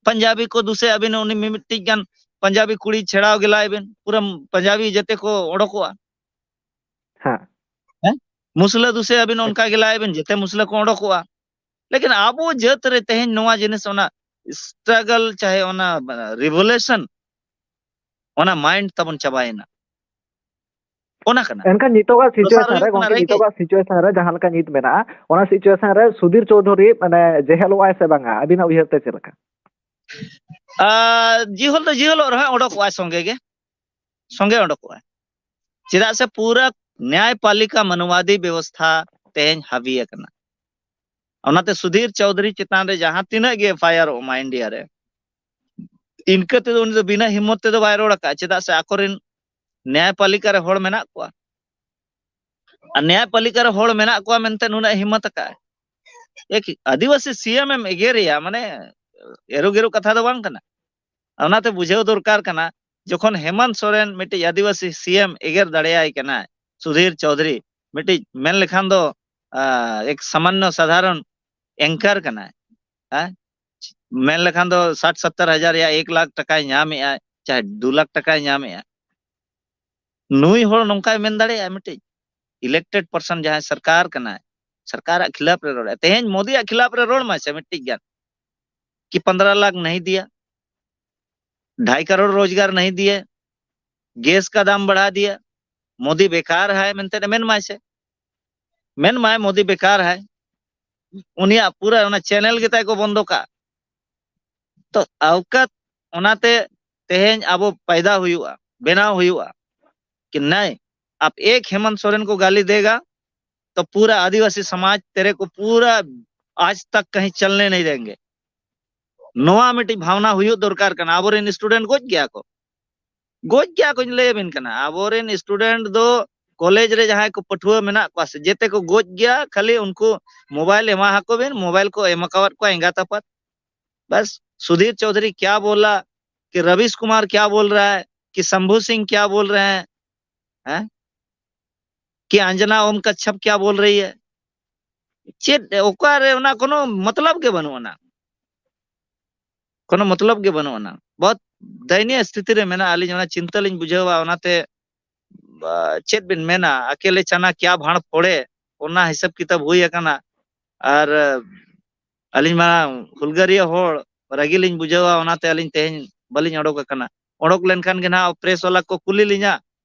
ᱯᱟᱧᱡᱟᱵᱤ ᱠᱚ ᱫᱩᱥᱮ ᱟᱹᱵᱤᱱ ᱩᱱᱤ ᱢᱤᱢᱤᱫᱴᱤᱡ ᱜᱟᱱ ᱯᱟᱧᱡᱟᱵᱤ ᱠᱩᱲᱤ ᱪᱷᱮᱲᱟᱣ ᱜᱮᱞᱟᱭ ᱵᱤᱱ, ᱯᱩᱨᱟᱹ ᱯᱟᱧᱡᱟᱵᱤ ᱡᱮᱛᱮ ᱠᱚ ᱚᱰᱚᱠᱚᱜᱼᱟ᱾ ᱦᱮᱸ᱾ ᱦᱮᱸ? ᱢᱩᱥᱞᱟᱹ ᱫᱩᱥᱮ ᱟᱹᱵᱤᱱ ᱚᱱᱠᱟ ᱜᱮᱞᱟᱭ ᱵᱤᱱ, ᱡᱮᱛᱮ ᱢᱩᱥᱞᱟᱹ ᱠᱚ ᱚᱰᱚᱠᱚᱜᱼᱟ᱾ ᱞᱮᱠᱤᱱ ᱟᱵᱚ ᱡᱟᱹᱛ ᱨᱮ ᱛᱮᱦᱮᱧ ᱱᱚᱣᱟ ᱡᱤᱱᱤᱥ, ᱚᱱᱟ struggle, ᱪᱟᱦᱮ ᱚᱱᱟ revolution, ᱚᱱᱟ mind ᱛᱟᱵᱚᱱ ᱪᱟᱵᱟᱭᱮᱱᱟ᱾ ᱚᱱᱟ ᱠᱟᱱᱟ᱾ ᱮᱱᱠᱷᱟᱱ ᱱᱤᱛᱚᱜᱟᱜ ᱫᱚᱥᱟᱨ situation ᱨᱮ, ᱦᱩᱭᱩᱜ ᱠᱟᱱᱟ ᱜᱚᱝᱠᱮ, ᱨᱮᱸᱜᱮᱡ᱾ ᱱᱤᱛᱚᱜᱟᱜ situation ᱨᱮ ᱡᱟᱦᱟᱸ ᱞᱮᱠᱟ ᱱᱤᱛ ᱢᱮᱱᱟᱜᱼᱟ, ᱚᱱᱟ situation ᱨᱮ ᱥᱩᱫᱷᱤᱨ ᱪᱳᱣᱫᱷᱩᱨᱤ, ᱢᱟᱱᱮ, ᱡᱮᱦᱮᱞᱚᱜᱼᱟᱭ ᱥᱮ ᱵᱟᱝᱟ, ᱟᱹᱵᱤᱱᱟᱜ ᱩᱭᱦᱟᱹᱨ ᱛᱮ ᱪᱮᱫ ᱞᱮᱠᱟ? ᱟᱨ ᱡᱤᱦᱚᱞ ᱫᱚ ᱡᱤᱦᱚᱞᱚᱜ ᱨᱮᱦᱚᱸ ᱚᱰᱚᱠᱚᱜᱼᱟᱭ ᱥᱚᱸᱜᱮ ᱜᱮ, ᱥᱚᱸᱜᱮ ᱚᱰᱚᱠᱚᱜᱼᱟᱭ᱾ ᱪᱮᱫᱟᱜ ᱥᱮ ᱯᱩᱨᱟᱹ ᱱᱭᱟᱭᱯᱟᱞᱤᱠᱟ ᱢᱟᱱᱣᱟᱫᱤ ᱵᱮᱵᱚᱥᱛᱷᱟ ᱛᱮᱦᱮᱧ ᱦᱟᱹᱵᱤ ᱟᱠᱟᱱᱟ᱾ ᱚᱱᱟᱛᱮ ᱥᱩᱫᱷᱤᱨ ᱪᱳᱣᱫᱷᱩᱨᱤ ᱪᱮᱛᱟᱱ ᱨᱮ ᱡᱟᱦᱟᱸ ᱛᱤᱱᱟᱹᱜ ᱜᱮ FIR ᱚᱜ ᱢᱟ ᱤᱱᱰᱤᱭᱟ ᱨᱮ, ᱤᱱᱠᱟᱹ ᱛᱮᱫᱚ ᱩᱱᱤ ᱫᱚ ᱵᱤᱱᱟᱹ ᱦᱤᱢᱢᱚᱛ ᱛᱮᱫᱚ ᱵᱟᱭ ᱨᱚᱲ ᱟᱠᱟᱫᱼᱟ, ᱪᱮᱫᱟᱜ ᱥᱮ ᱟᱠᱚᱨᱮᱱ ᱱᱮᱭᱟᱭᱯᱟᱞᱤᱠᱟ ᱨᱮ ᱦᱚᱲ ᱢᱮᱱᱟᱜ ᱠᱚᱣᱟ᱾ ᱟᱨ ᱱᱮᱭᱟᱭᱯᱟᱞᱤᱠᱟ ᱨᱮ ᱦᱚᱲ ᱢᱮᱱᱟᱜ ᱠᱚᱣᱟ ᱢᱮᱱᱛᱮ ᱱᱩᱱᱟᱹᱜ ᱦᱤᱢᱢᱚᱛ ᱟᱠᱟᱫᱼᱟᱭ᱾ ᱮᱠ ᱟᱹᱫᱤᱵᱟᱹᱥᱤ ᱥᱤ ᱮᱢ ᱮᱢ ᱮᱜᱮᱨᱮᱭᱟ, ᱢᱟᱱᱮ ᱮᱨᱚ ᱜᱮᱨᱚ ᱠᱟᱛᱷᱟ ᱫᱚ ᱵᱟᱝ ᱠᱟᱱᱟ᱾ ᱚᱱᱟᱛᱮ ᱵᱩᱡᱷᱟᱹᱣ ᱫᱚᱨᱠᱟᱨ ᱠᱟᱱᱟ, ᱡᱚᱠᱷᱚᱱ ᱦᱮᱢᱚᱱᱛ ᱥᱚᱨᱮᱱ ᱢᱤᱫᱴᱤᱡ ᱟᱹᱫᱤᱵᱟᱹᱥᱤ ᱥᱤ ᱮᱢ ᱮᱜᱮᱨ ᱫᱟᱲᱮᱭᱟᱭ ᱠᱟᱱᱟᱭ ᱥᱩᱫᱷᱤᱨ ᱪᱳᱣᱫᱷᱩᱨᱤ, ᱢᱤᱫᱴᱤᱡ ᱢᱮᱱ ᱞᱮᱠᱷᱟᱱ ᱫᱚ, ᱟ, ᱮᱠ ᱥᱟᱢᱟᱱᱱᱚ ᱥᱟᱫᱷᱟᱨᱚᱱ ᱮᱝᱠᱟᱨ ᱠᱟᱱᱟᱭ, ᱦᱮᱸ? ᱢᱮᱱ ᱞᱮᱠᱷᱟᱱ ᱫᱚ ᱥᱟᱴ ᱥᱚᱛᱛᱚᱨ ᱦᱟᱡᱟᱨ ᱭᱟ ᱮᱠ ᱞᱟᱠᱷ ᱴᱟᱠᱟᱭ ᱧᱟᱢᱮᱜᱼᱟ, ᱪᱟᱦᱮ ᱫᱩ ᱞᱟᱠᱷ ᱴᱟᱠᱟᱭ ᱧᱟᱢᱮᱜᱼᱟ᱾ ᱱᱩᱭ ᱦᱚᱲ ᱱᱚᱝᱠᱟᱭ ᱢᱮᱱ ᱫᱟᱲᱮᱭᱟᱜᱼᱟ, ᱢᱤᱫᱴᱤᱡ elected person ᱡᱟᱦᱟᱸᱭ ᱥᱚᱨᱠᱟᱨ ᱠᱟᱱᱟᱭ, ᱥᱚᱨᱠᱟᱨᱟᱜ ᱠᱷᱤᱞᱟᱯ ᱨᱮ ᱨᱚᱲᱟ? ᱛᱮᱦᱮᱧ ᱢᱳᱫᱤᱭᱟᱜ ᱠᱷᱤᱞᱟᱯ ᱨᱮ ᱨᱚᱲ ᱢᱟᱭ ᱥᱮ ᱢᱤᱫᱴᱤᱡ ᱜᱟᱱ, ᱠᱤ ᱯᱚᱱᱫᱽᱨᱚ ᱞᱟᱠᱷ ᱱᱟᱦᱤ ᱫᱤᱭᱟ, ᱰᱷᱟᱭ ᱠᱟᱨᱳᱲ ᱨᱳᱡᱽᱜᱟᱨ ᱱᱟᱦᱤ ᱫᱤᱭᱟ, ᱜᱮᱥ ᱠᱟ ᱫᱟᱢ ᱵᱟᱲᱷᱟ ᱫᱤᱭᱟ, ᱢᱳᱫᱤ ᱵᱮᱠᱟᱨ ᱦᱟᱭ ᱢᱮᱱᱛᱮ ᱢᱮᱱ ᱢᱟᱭ ᱥᱮ, ᱢᱮᱱ ᱢᱟᱭ ᱢᱳᱫᱤ ᱵᱮᱠᱟᱨ ᱦᱟᱭ, ᱩᱱᱤᱭᱟᱜ ᱯᱩᱨᱟᱹ ᱚᱱᱟ ᱪᱮᱱᱮᱞ ᱜᱮ ᱛᱟᱭ ᱠᱚ ᱵᱚᱱᱫᱚ ᱠᱟᱜ᱾ ᱛᱚ ᱟᱣᱠᱟᱛ ᱚᱱᱟᱛᱮ ᱛᱮᱦᱮᱧ ᱟᱵᱚ ᱯᱟᱭᱫᱟ ᱦᱩᱭᱩᱜᱼᱟ, ᱵᱮᱱᱟᱣ ᱦᱩᱭᱩᱜᱼᱟ ᱠᱤ ᱱᱟᱭ, ᱟᱯ ᱮᱠ ᱦᱮᱢᱚᱱᱛ ᱥᱚᱨᱮᱱ ᱠᱚ ᱜᱟᱹᱞᱤ ᱫᱮᱜᱟ ᱛᱚ ᱯᱩᱨᱟ ᱟᱹᱫᱤᱵᱟᱹᱥᱤ ᱥᱚᱢᱟᱡᱽ ᱛᱮᱨᱮ ᱠᱚ ᱯᱩᱨᱟ ᱟᱡᱽ ᱛᱟᱠ ᱠᱟᱹᱦᱤᱸ ᱪᱚᱞᱱᱮ ᱱᱟᱦᱤ ᱫᱮᱝᱜᱮ᱾ ᱱᱚᱣᱟ ᱢᱤᱫᱴᱤᱡ ᱵᱷᱟᱵᱽᱱᱟ ᱦᱩᱭᱩᱜ ᱫᱚᱨᱠᱟᱨ ᱠᱟᱱᱟ᱾ ᱟᱵᱚᱨᱮᱱ ᱥᱴᱩᱰᱮᱱᱴ ᱜᱚᱡ ᱜᱮᱭᱟ ᱠᱚ, ᱜᱚᱡ ᱜᱮᱭᱟ ᱠᱚᱧ ᱞᱟᱹᱭ ᱟᱵᱤᱱ ᱠᱟᱱᱟ᱾ ᱟᱵᱚᱨᱮᱱ ᱥᱴᱩᱰᱮᱱᱴ ᱫᱚ ᱠᱚᱞᱮᱡᱽ ᱨᱮ ᱡᱟᱦᱟᱸᱭ ᱠᱚ ᱯᱟᱹᱴᱷᱩᱣᱟᱹ ᱢᱮᱱᱟᱜ ᱠᱚᱣᱟ ᱥᱮ ᱡᱮᱛᱮ ᱠᱚ ᱜᱚᱡ ᱜᱮᱭᱟ, ᱠᱷᱟᱹᱞᱤ ᱩᱱᱠᱩ ᱢᱳᱵᱟᱭᱤᱞ ᱮᱢᱟ ᱟᱠᱚ ᱵᱤᱱ, ᱢᱳᱵᱟᱭᱤᱞ ᱠᱚ ᱮᱢ ᱟᱠᱟᱣᱟᱫ ᱠᱚᱣᱟ ᱮᱸᱜᱟᱛ ᱟᱯᱟᱛ᱾ ᱵᱟᱥ, ᱥᱩᱫᱷᱤᱨ ᱪᱳᱣᱫᱷᱩᱨᱤ ᱠᱭᱟ ᱵᱳᱞᱟ, ᱠᱤ ᱨᱚᱵᱤᱥ ᱠᱩᱢᱟᱨ ᱠᱭᱟ ᱵᱳᱞ ᱨᱟᱦᱟ ᱦᱟᱭ, ᱠᱤ ᱥᱚᱢᱵᱷᱩ ᱥᱤᱝ ᱠᱭᱟ ᱵᱳᱞ ᱨᱟᱦᱟ ᱦᱟᱭ, ᱦᱮᱸ? ᱠᱤ ᱟᱸᱡᱽᱱᱟ ᱳᱢ ᱠᱟᱪᱷᱟᱯ ᱠᱭᱟ ᱵᱳᱞ ᱨᱟᱦᱤ ᱦᱟᱭ? ᱪᱮᱫ, ᱚᱠᱟᱨᱮ ᱚᱱᱟ ᱠᱳᱱᱳ ᱢᱚᱛᱞᱚᱵ ᱜᱮ ᱵᱟᱹᱱᱩᱜ ᱟᱱᱟ, ᱠᱳᱱᱳ ᱢᱚᱛᱞᱚᱵ ᱜᱮ ᱵᱟᱹᱱᱩᱜ ᱟᱱᱟ᱾ ᱵᱚᱦᱩᱛ ᱫᱟᱭᱱᱤᱭᱚ ᱥᱛᱷᱤᱛᱤ ᱨᱮ ᱢᱮᱱᱟᱜᱼᱟ᱾ ᱟᱹᱞᱤᱧ ᱚᱱᱟ ᱪᱤᱱᱛᱟᱹ ᱞᱤᱧ ᱵᱩᱡᱷᱟᱹᱣᱟ, ᱚᱱᱟᱛᱮ, ᱵᱟ, ᱪᱮᱫ ᱵᱤᱱ ᱢᱮᱱᱟ, ᱟᱠᱮᱞᱮ ᱪᱟᱱᱟ ᱠᱭᱟ ᱵᱷᱟᱸᱲ ᱯᱷᱳᱲᱮ, ᱚᱱᱟ ᱦᱤᱥᱟᱹᱵ ᱠᱤᱛᱟᱹᱵ ᱦᱩᱭ ᱟᱠᱟᱱᱟ᱾ ᱟᱨ ᱟᱹᱞᱤᱧ ᱢᱟ ᱦᱩᱞᱜᱟᱹᱨᱤᱭᱟᱹ ᱦᱚᱲ, ᱨᱟᱹᱜᱤ ᱞᱤᱧ ᱵᱩᱡᱷᱟᱹᱣᱟ, ᱚᱱᱟᱛᱮ ᱟᱹᱞᱤᱧ ᱛᱮᱦᱮᱧ ᱵᱟᱹᱞᱤᱧ ᱚᱰᱚᱠ ᱟᱠᱟᱱᱟ᱾ ᱚᱰᱚᱠ ᱞᱮᱱᱠᱷᱟᱱ ᱜᱮ ᱱᱟᱦᱟᱜ ᱯᱨᱮᱥ ᱣᱟᱞᱟ ᱠᱚ ᱠᱩᱞᱤ ᱞᱤᱧᱟ,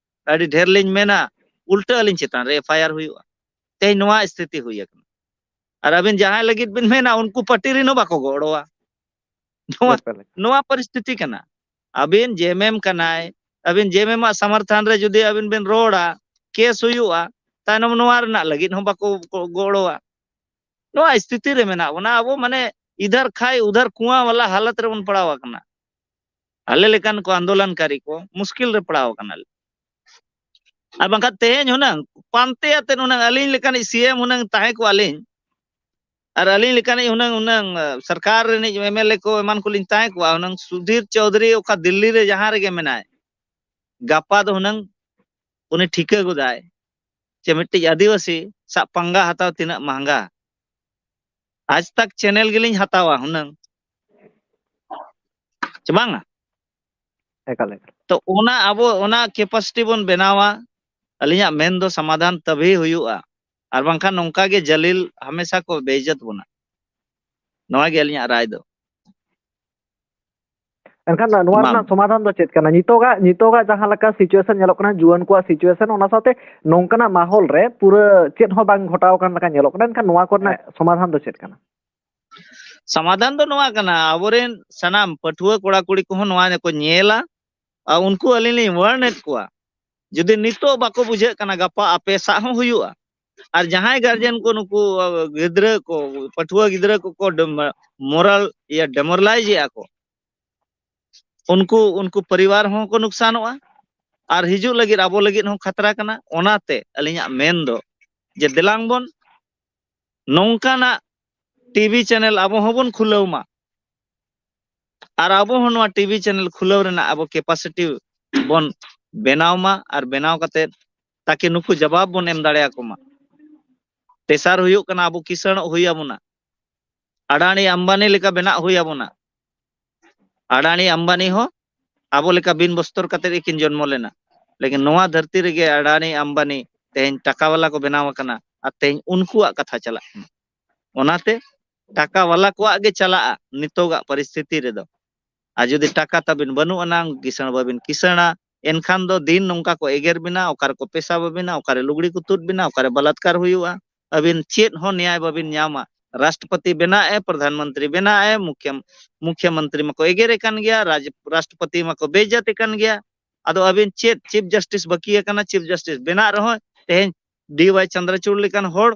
ᱟᱹᱰᱤ ᱰᱷᱮᱨ ᱞᱤᱧ ᱢᱮᱱᱟ, ᱩᱞᱴᱟᱹ ᱟᱹᱞᱤᱧ ᱪᱮᱛᱟᱱ ᱨᱮ ᱮᱯᱷ ᱟᱭ ᱟᱨ ᱦᱩᱭᱩᱜᱼᱟ᱾ ᱛᱮᱦᱮᱧ ᱱᱚᱣᱟ ᱥᱛᱷᱤᱛᱤ ᱦᱩᱭ ᱟᱠᱟᱱᱟ᱾ ᱟᱨ ᱟᱹᱵᱤᱱ ᱡᱟᱦᱟᱸᱭ ᱞᱟᱹᱜᱤᱫ ᱵᱤᱱ ᱢᱮᱱᱟ, ᱩᱱᱠᱩ ᱯᱟᱨᱴᱤ ᱨᱮᱱ ᱦᱚᱸ ᱵᱟᱠᱚ ᱜᱚᱲᱚᱣᱟ᱾ ᱱᱚᱣᱟ, ᱱᱚᱣᱟ ᱯᱚᱨᱤᱥᱛᱷᱤᱛᱤ ᱠᱟᱱᱟ᱾ ᱟᱹᱵᱤᱱ ᱡᱮ ᱮᱢ ᱮᱢ ᱠᱟᱱᱟᱭ, ᱟᱹᱵᱤᱱ ᱡᱮ ᱮᱢ ᱮᱢ ᱟᱜ ᱥᱚᱢᱚᱨᱛᱷᱚᱱ ᱨᱮ ᱡᱩᱫᱤ ᱟᱹᱵᱤᱱ ᱵᱤᱱ ᱨᱚᱲᱟ, ᱠᱮᱥ ᱦᱩᱭᱩᱜᱼᱟ, ᱛᱟᱭᱱᱚᱢ ᱱᱚᱣᱟ ᱨᱮᱱᱟᱜ ᱞᱟᱹᱜᱤᱫ ᱦᱚᱸ ᱵᱟᱠᱚ ᱜᱚ-, ᱜᱚᱲᱚᱣᱟ᱾ ᱱᱚᱣᱟ ᱥᱛᱷᱤᱛᱤ ᱨᱮ ᱢᱮᱱᱟᱜ ᱵᱚᱱᱟ ᱟᱵᱚ, ᱢᱟᱱᱮ ᱤᱫᱷᱟᱨ ᱠᱷᱟᱭ ᱩᱫᱷᱟᱨ ᱠᱩᱣᱟ ᱣᱟᱞᱟ ᱦᱟᱞᱚᱛ ᱨᱮᱵᱚᱱ ᱯᱟᱲᱟᱣ ᱟᱠᱟᱱᱟ᱾ ᱟᱞᱮ ᱞᱮᱠᱟᱱ ᱠᱚ ᱟᱱᱫᱳᱞᱚᱱᱠᱟᱨᱤ ᱠᱚ ᱢᱩᱥᱠᱤᱞ ᱨᱮ ᱯᱟᱲᱟᱣ ᱠᱟᱱᱟᱞᱮ᱾ ᱟᱨ ᱵᱟᱝᱠᱷᱟᱱ ᱛᱮᱦᱮᱧ ᱦᱩᱱᱟᱹᱝ ᱯᱟᱱᱛᱮ ᱟᱛᱮᱫ ᱦᱩᱱᱟᱹᱝ ᱟᱹᱞᱤᱧ ᱞᱮᱠᱟᱱᱤᱡ ᱥᱤ ᱮᱢ ᱦᱩᱱᱟᱹᱝ ᱛᱟᱦᱮᱸ ᱠᱚᱜᱼᱟ ᱞᱤᱧ, ᱟᱨ ᱟᱹᱞᱤᱧ ᱞᱮᱠᱟᱱᱤᱡ ᱦᱩᱱᱟᱹᱝ, ᱦᱩᱱᱟᱹᱝ, ᱟᱸ, ᱥᱚᱨᱠᱟᱨ ᱨᱤᱱᱤᱡ ᱮᱢ ᱮᱞ ᱮ ᱠᱚ ᱮᱢᱟᱱ ᱠᱚᱞᱤᱧ ᱛᱟᱦᱮᱸ ᱠᱚᱜᱼᱟ, ᱦᱩᱱᱟᱹᱝ ᱥᱩᱫᱷᱤᱨ ᱪᱳᱣᱫᱷᱩᱨᱤ ᱚᱠᱟ ᱫᱤᱞᱞᱤ ᱨᱮ ᱡᱟᱦᱟᱸ ᱨᱮᱜᱮ ᱢᱮᱱᱟᱭ, ᱜᱟᱯᱟ ᱫᱚ ᱦᱩᱱᱟᱹᱝ ᱩᱱᱤ ᱴᱷᱤᱠᱟᱹ ᱜᱚᱫᱟᱭ ᱡᱮ ᱢᱤᱫᱴᱤᱡ ᱟᱹᱫᱤᱵᱟᱹᱥᱤ ᱥᱟᱜ ᱯᱟᱝᱜᱟ ᱦᱟᱛᱟᱣ ᱛᱤᱱᱟᱹᱜ ᱢᱟᱦᱜᱟ᱾ ᱟᱡᱽ ᱛᱟᱠ ᱪᱮᱱᱮᱞ ᱜᱮᱞᱤᱧ ᱦᱟᱛᱟᱣᱟ ᱦᱩᱱᱟᱹᱝ, ᱪᱮ ᱵᱟᱝᱟ? ᱮᱠᱟᱞ, ᱮᱠᱟᱞ᱾ ᱛᱚ ᱚᱱᱟ ᱟᱵᱚ ᱚᱱᱟ ᱠᱮᱯᱟᱥᱤᱴᱤ ᱵᱚᱱ ᱵᱮᱱᱟᱣᱟ᱾ ᱟᱹᱞᱤᱧᱟᱜ ᱢᱮᱱ ᱫᱚ ᱥᱚᱢᱟᱫᱷᱟᱱ ᱛᱟᱵᱷᱤ ᱦᱩᱭᱩᱜᱼᱟ, ᱟᱨ ᱵᱟᱝᱠᱷᱟᱱ ᱱᱚᱝᱠᱟ ᱜᱮ ᱡᱟᱹᱞᱤᱞ ᱦᱟᱢᱮᱥᱟ ᱠᱚ ᱵᱮᱤᱡᱽᱡᱚᱛ ᱵᱚᱱᱟ᱾ ᱱᱚᱣᱟ ᱜᱮ ᱟᱹᱞᱤᱧᱟᱜ ᱨᱟᱭ ᱫᱚ᱾ ᱮᱱᱠᱷᱟᱱ ᱱᱚᱣᱟ ᱢᱟ᱾ ᱨᱮᱱᱟᱜ ᱥᱚᱢᱟᱫᱷᱟᱱ ᱫᱚ ᱪᱮᱫ ᱠᱟᱱᱟ? ᱱᱤᱛᱚᱜᱟᱜ, ᱱᱤᱛᱚᱜᱟᱜ ᱡᱟᱦᱟᱸ ᱞᱮᱠᱟ situation ᱧᱮᱞᱚᱜ ᱠᱟᱱᱟ, ᱡᱩᱣᱟᱹᱱ ᱠᱚᱣᱟᱜ situation, ᱚᱱᱟ ᱥᱟᱶᱛᱮ ᱱᱚᱝᱠᱟᱱᱟᱜ ᱢᱟᱦᱚᱞ ᱨᱮ ᱯᱩᱨᱟᱹ ᱪᱮᱫ ᱦᱚᱸ ᱵᱟᱝ ᱜᱷᱚᱴᱟᱣ ᱟᱠᱟᱱ ᱞᱮᱠᱟ ᱧᱮᱞᱚᱜ ᱠᱟᱱᱟ, ᱮᱱᱠᱷᱟᱱ ᱱᱚᱣᱟ ᱠᱚᱨᱮᱱᱟᱜ ᱥᱚᱢᱟᱫᱷᱟᱱ ᱫᱚ ᱪᱮᱫ ᱠᱟᱱᱟ? ᱥᱚᱢᱟᱫᱷᱟᱱ ᱫᱚ ᱱᱚᱣᱟ ᱠᱟᱱᱟ, ᱟᱵᱚᱨᱮᱱ ᱥᱟᱱᱟᱢ ᱯᱟᱹᱴᱷᱩᱣᱟᱹ ᱠᱚᱲᱟ ᱠᱩᱲᱤ ᱠᱚᱦᱚᱸ ᱱᱚᱣᱟ ᱠᱚ ᱧᱮᱞᱟ, ᱟᱨ ᱩᱱᱠᱩ ᱟᱹᱞᱤᱧ ᱞᱤᱧ warn ᱮᱫ ᱠᱚᱣᱟ, ᱡᱩᱫᱤ ᱱᱤᱛᱚᱜ ᱵᱟᱠᱚ ᱵᱩᱡᱷᱟᱹᱜ ᱠᱟᱱᱟ, ᱜᱟᱯᱟ ᱟᱯᱮ ᱥᱟᱜ ᱦᱚᱸ ᱦᱩᱭᱩᱜᱼᱟ᱾ ᱟᱨ ᱡᱟᱦᱟᱸᱭ ᱜᱟᱨᱡᱮᱱ ᱠᱚ ᱱᱩᱠᱩ, ᱟ, ᱜᱤᱫᱽᱨᱟᱹ ᱠᱚ, ᱯᱟᱹᱴᱷᱩᱣᱟᱹ ᱜᱤᱫᱽᱨᱟᱹ ᱠᱚᱠᱚ ᱰᱮᱢ-, moral, ᱤᱭᱟᱹ, demoralize ᱮᱫᱼᱟ ᱠᱚ, ᱩᱱᱠᱩ, ᱩᱱᱠᱩ ᱯᱚᱨᱤᱵᱟᱨ ᱦᱚᱸ ᱠᱚ ᱱᱩᱠᱥᱟᱱᱚᱜᱼᱟ, ᱟᱨ ᱦᱤᱡᱩᱜ ᱞᱟᱹᱜᱤᱫ ᱟᱵᱚ ᱞᱟᱹᱜᱤᱫ ᱦᱚᱸ ᱠᱷᱟᱛᱨᱟ ᱠᱟᱱᱟ᱾ ᱚᱱᱟᱛᱮ ᱟᱹᱞᱤᱧᱟᱜ ᱢᱮᱱ ᱫᱚ ᱡᱮ ᱫᱮᱞᱟᱝ ᱵᱚᱱ ᱱᱚᱝᱠᱟᱱᱟᱜ ᱴᱤᱵᱷᱤ ᱪᱮᱱᱮᱞ ᱟᱵᱚ ᱦᱚᱸᱵᱚᱱ ᱠᱷᱩᱞᱟᱹᱣ ᱢᱟ, ᱟᱨ ᱟᱵᱚ ᱦᱚᱸ ᱱᱚᱣᱟ ᱴᱤᱵᱷᱤ ᱪᱮᱱᱮᱞ ᱠᱷᱩᱞᱟᱹᱣ ᱨᱮᱱᱟᱜ ᱟᱵᱚ capacity ᱵᱚᱱ ᱵᱮᱱᱟᱣ ᱢᱟ, ᱟᱨ ᱵᱮᱱᱟᱣ ᱠᱟᱛᱮ ᱛᱟᱠᱤ ᱱᱩᱠᱩ ᱡᱟᱵᱟᱵ ᱵᱚᱱ ᱮᱢ ᱫᱟᱲᱮᱭᱟᱠᱚ ᱢᱟ᱾ ᱛᱮᱥᱟᱨ ᱦᱩᱭᱩᱜ ᱠᱟᱱᱟ, ᱟᱵᱚ ᱠᱤᱥᱟᱹᱬᱚᱜ ᱦᱩᱭ ᱟᱵᱚᱱᱟ, ᱟᱰᱟᱱᱤ ᱟᱢᱵᱟᱱᱤ ᱞᱮᱠᱟ ᱵᱮᱱᱟᱜ ᱦᱩᱭ ᱟᱵᱚᱱᱟ᱾ ᱟᱰᱟᱱᱤ ᱟᱢᱵᱟᱱᱤ ᱦᱚᱸ ᱟᱵᱚ ᱞᱮᱠᱟ ᱵᱤᱱ ᱵᱚᱥᱛᱚᱨ ᱠᱟᱛᱮ ᱜᱮᱠᱤᱱ ᱡᱚᱱᱢᱚ ᱞᱮᱱᱟ, ᱞᱮᱠᱤᱱ ᱱᱚᱣᱟ ᱫᱷᱟᱹᱨᱛᱤ ᱨᱮᱜᱮ ᱟᱰᱟᱱᱤ ᱟᱢᱵᱟᱱᱤ ᱛᱮᱦᱮᱧ ᱴᱟᱠᱟ ᱵᱟᱞᱟ ᱠᱚ ᱵᱮᱱᱟᱣ ᱟᱠᱟᱱᱟ, ᱟᱨ ᱛᱮᱦᱮᱧ ᱩᱱᱠᱩᱣᱟᱜ ᱠᱟᱛᱷᱟ ᱪᱟᱞᱟᱜ ᱠᱟᱱᱟ᱾ ᱚᱱᱟᱛᱮ ᱴᱟᱠᱟ ᱵᱟᱞᱟ ᱠᱚᱣᱟᱜ ᱜᱮ ᱪᱟᱞᱟᱜᱼᱟ ᱱᱤᱛᱚᱜᱟᱜ ᱯᱚᱨᱤᱥᱛᱷᱤᱛᱤ ᱨᱮᱫᱚ᱾ ᱟᱨ ᱡᱩᱫᱤ ᱴᱟᱠᱟ ᱛᱟᱵᱤᱱ ᱵᱟᱹᱱᱩᱜ ᱟᱱᱟᱝ, ᱠᱤᱥᱟᱹᱬ ᱵᱟᱵᱤᱱ ᱠᱤᱥᱟᱹᱬᱟ, ᱮᱱᱠᱷᱟᱱ ᱫᱚ ᱫᱤᱱ ᱱᱚᱝᱠᱟ ᱠᱚ ᱮᱜᱮᱨ ᱵᱤᱱᱟ, ᱚᱠᱟ ᱨᱮᱠᱚ ᱯᱮᱥᱟ ᱵᱟᱵᱤᱱᱟ, ᱚᱠᱟᱨᱮ ᱞᱩᱜᱽᱲᱤ ᱠᱚ ᱛᱩᱫ ᱵᱤᱱᱟ, ᱚᱠᱟᱨᱮ ᱵᱟᱞᱟᱛᱠᱟᱨ ᱦᱩᱭᱩᱜᱼᱟ, ᱟᱹᱵᱤᱱ ᱪᱮᱫ ᱦᱚᱸ ᱱᱮᱭᱟᱭ ᱵᱟᱵᱤᱱ ᱧᱟᱢᱟ᱾ ᱨᱟᱥᱴᱨᱚᱯᱚᱛᱤ ᱵᱮᱱᱟᱜ ᱮ, ᱯᱨᱚᱫᱷᱟᱱ ᱢᱚᱱᱛᱨᱤ ᱵᱮᱱᱟᱜ ᱮ, ᱢᱩᱠᱷᱭᱚ, ᱢᱩᱠᱷᱭᱚ ᱢᱚᱱᱛᱨᱤ ᱢᱟᱠᱚ ᱮᱜᱮᱨᱮ ᱠᱟᱱ ᱜᱮᱭᱟ, ᱨᱟᱡᱽ, ᱨᱟᱥᱴᱨᱚᱯᱚᱛᱤ ᱢᱟᱠᱚ ᱵᱮᱤᱡᱽᱡᱟᱛᱤ ᱠᱟᱱ ᱜᱮᱭᱟ᱾ ᱟᱫᱚ ᱟᱹᱵᱤᱱ ᱪᱮᱫ Chief Justice ᱵᱟᱹᱠᱤ ᱟᱠᱟᱱᱟ, Chief Justice ᱵᱮᱱᱟᱜ ᱨᱮᱦᱚᱸ ᱛᱮᱦᱮᱧ ᱰᱤ ᱣᱟᱭ ᱪᱚᱱᱫᱨᱚᱪᱩᱲ ᱞᱮᱠᱟᱱ ᱦᱚᱲ,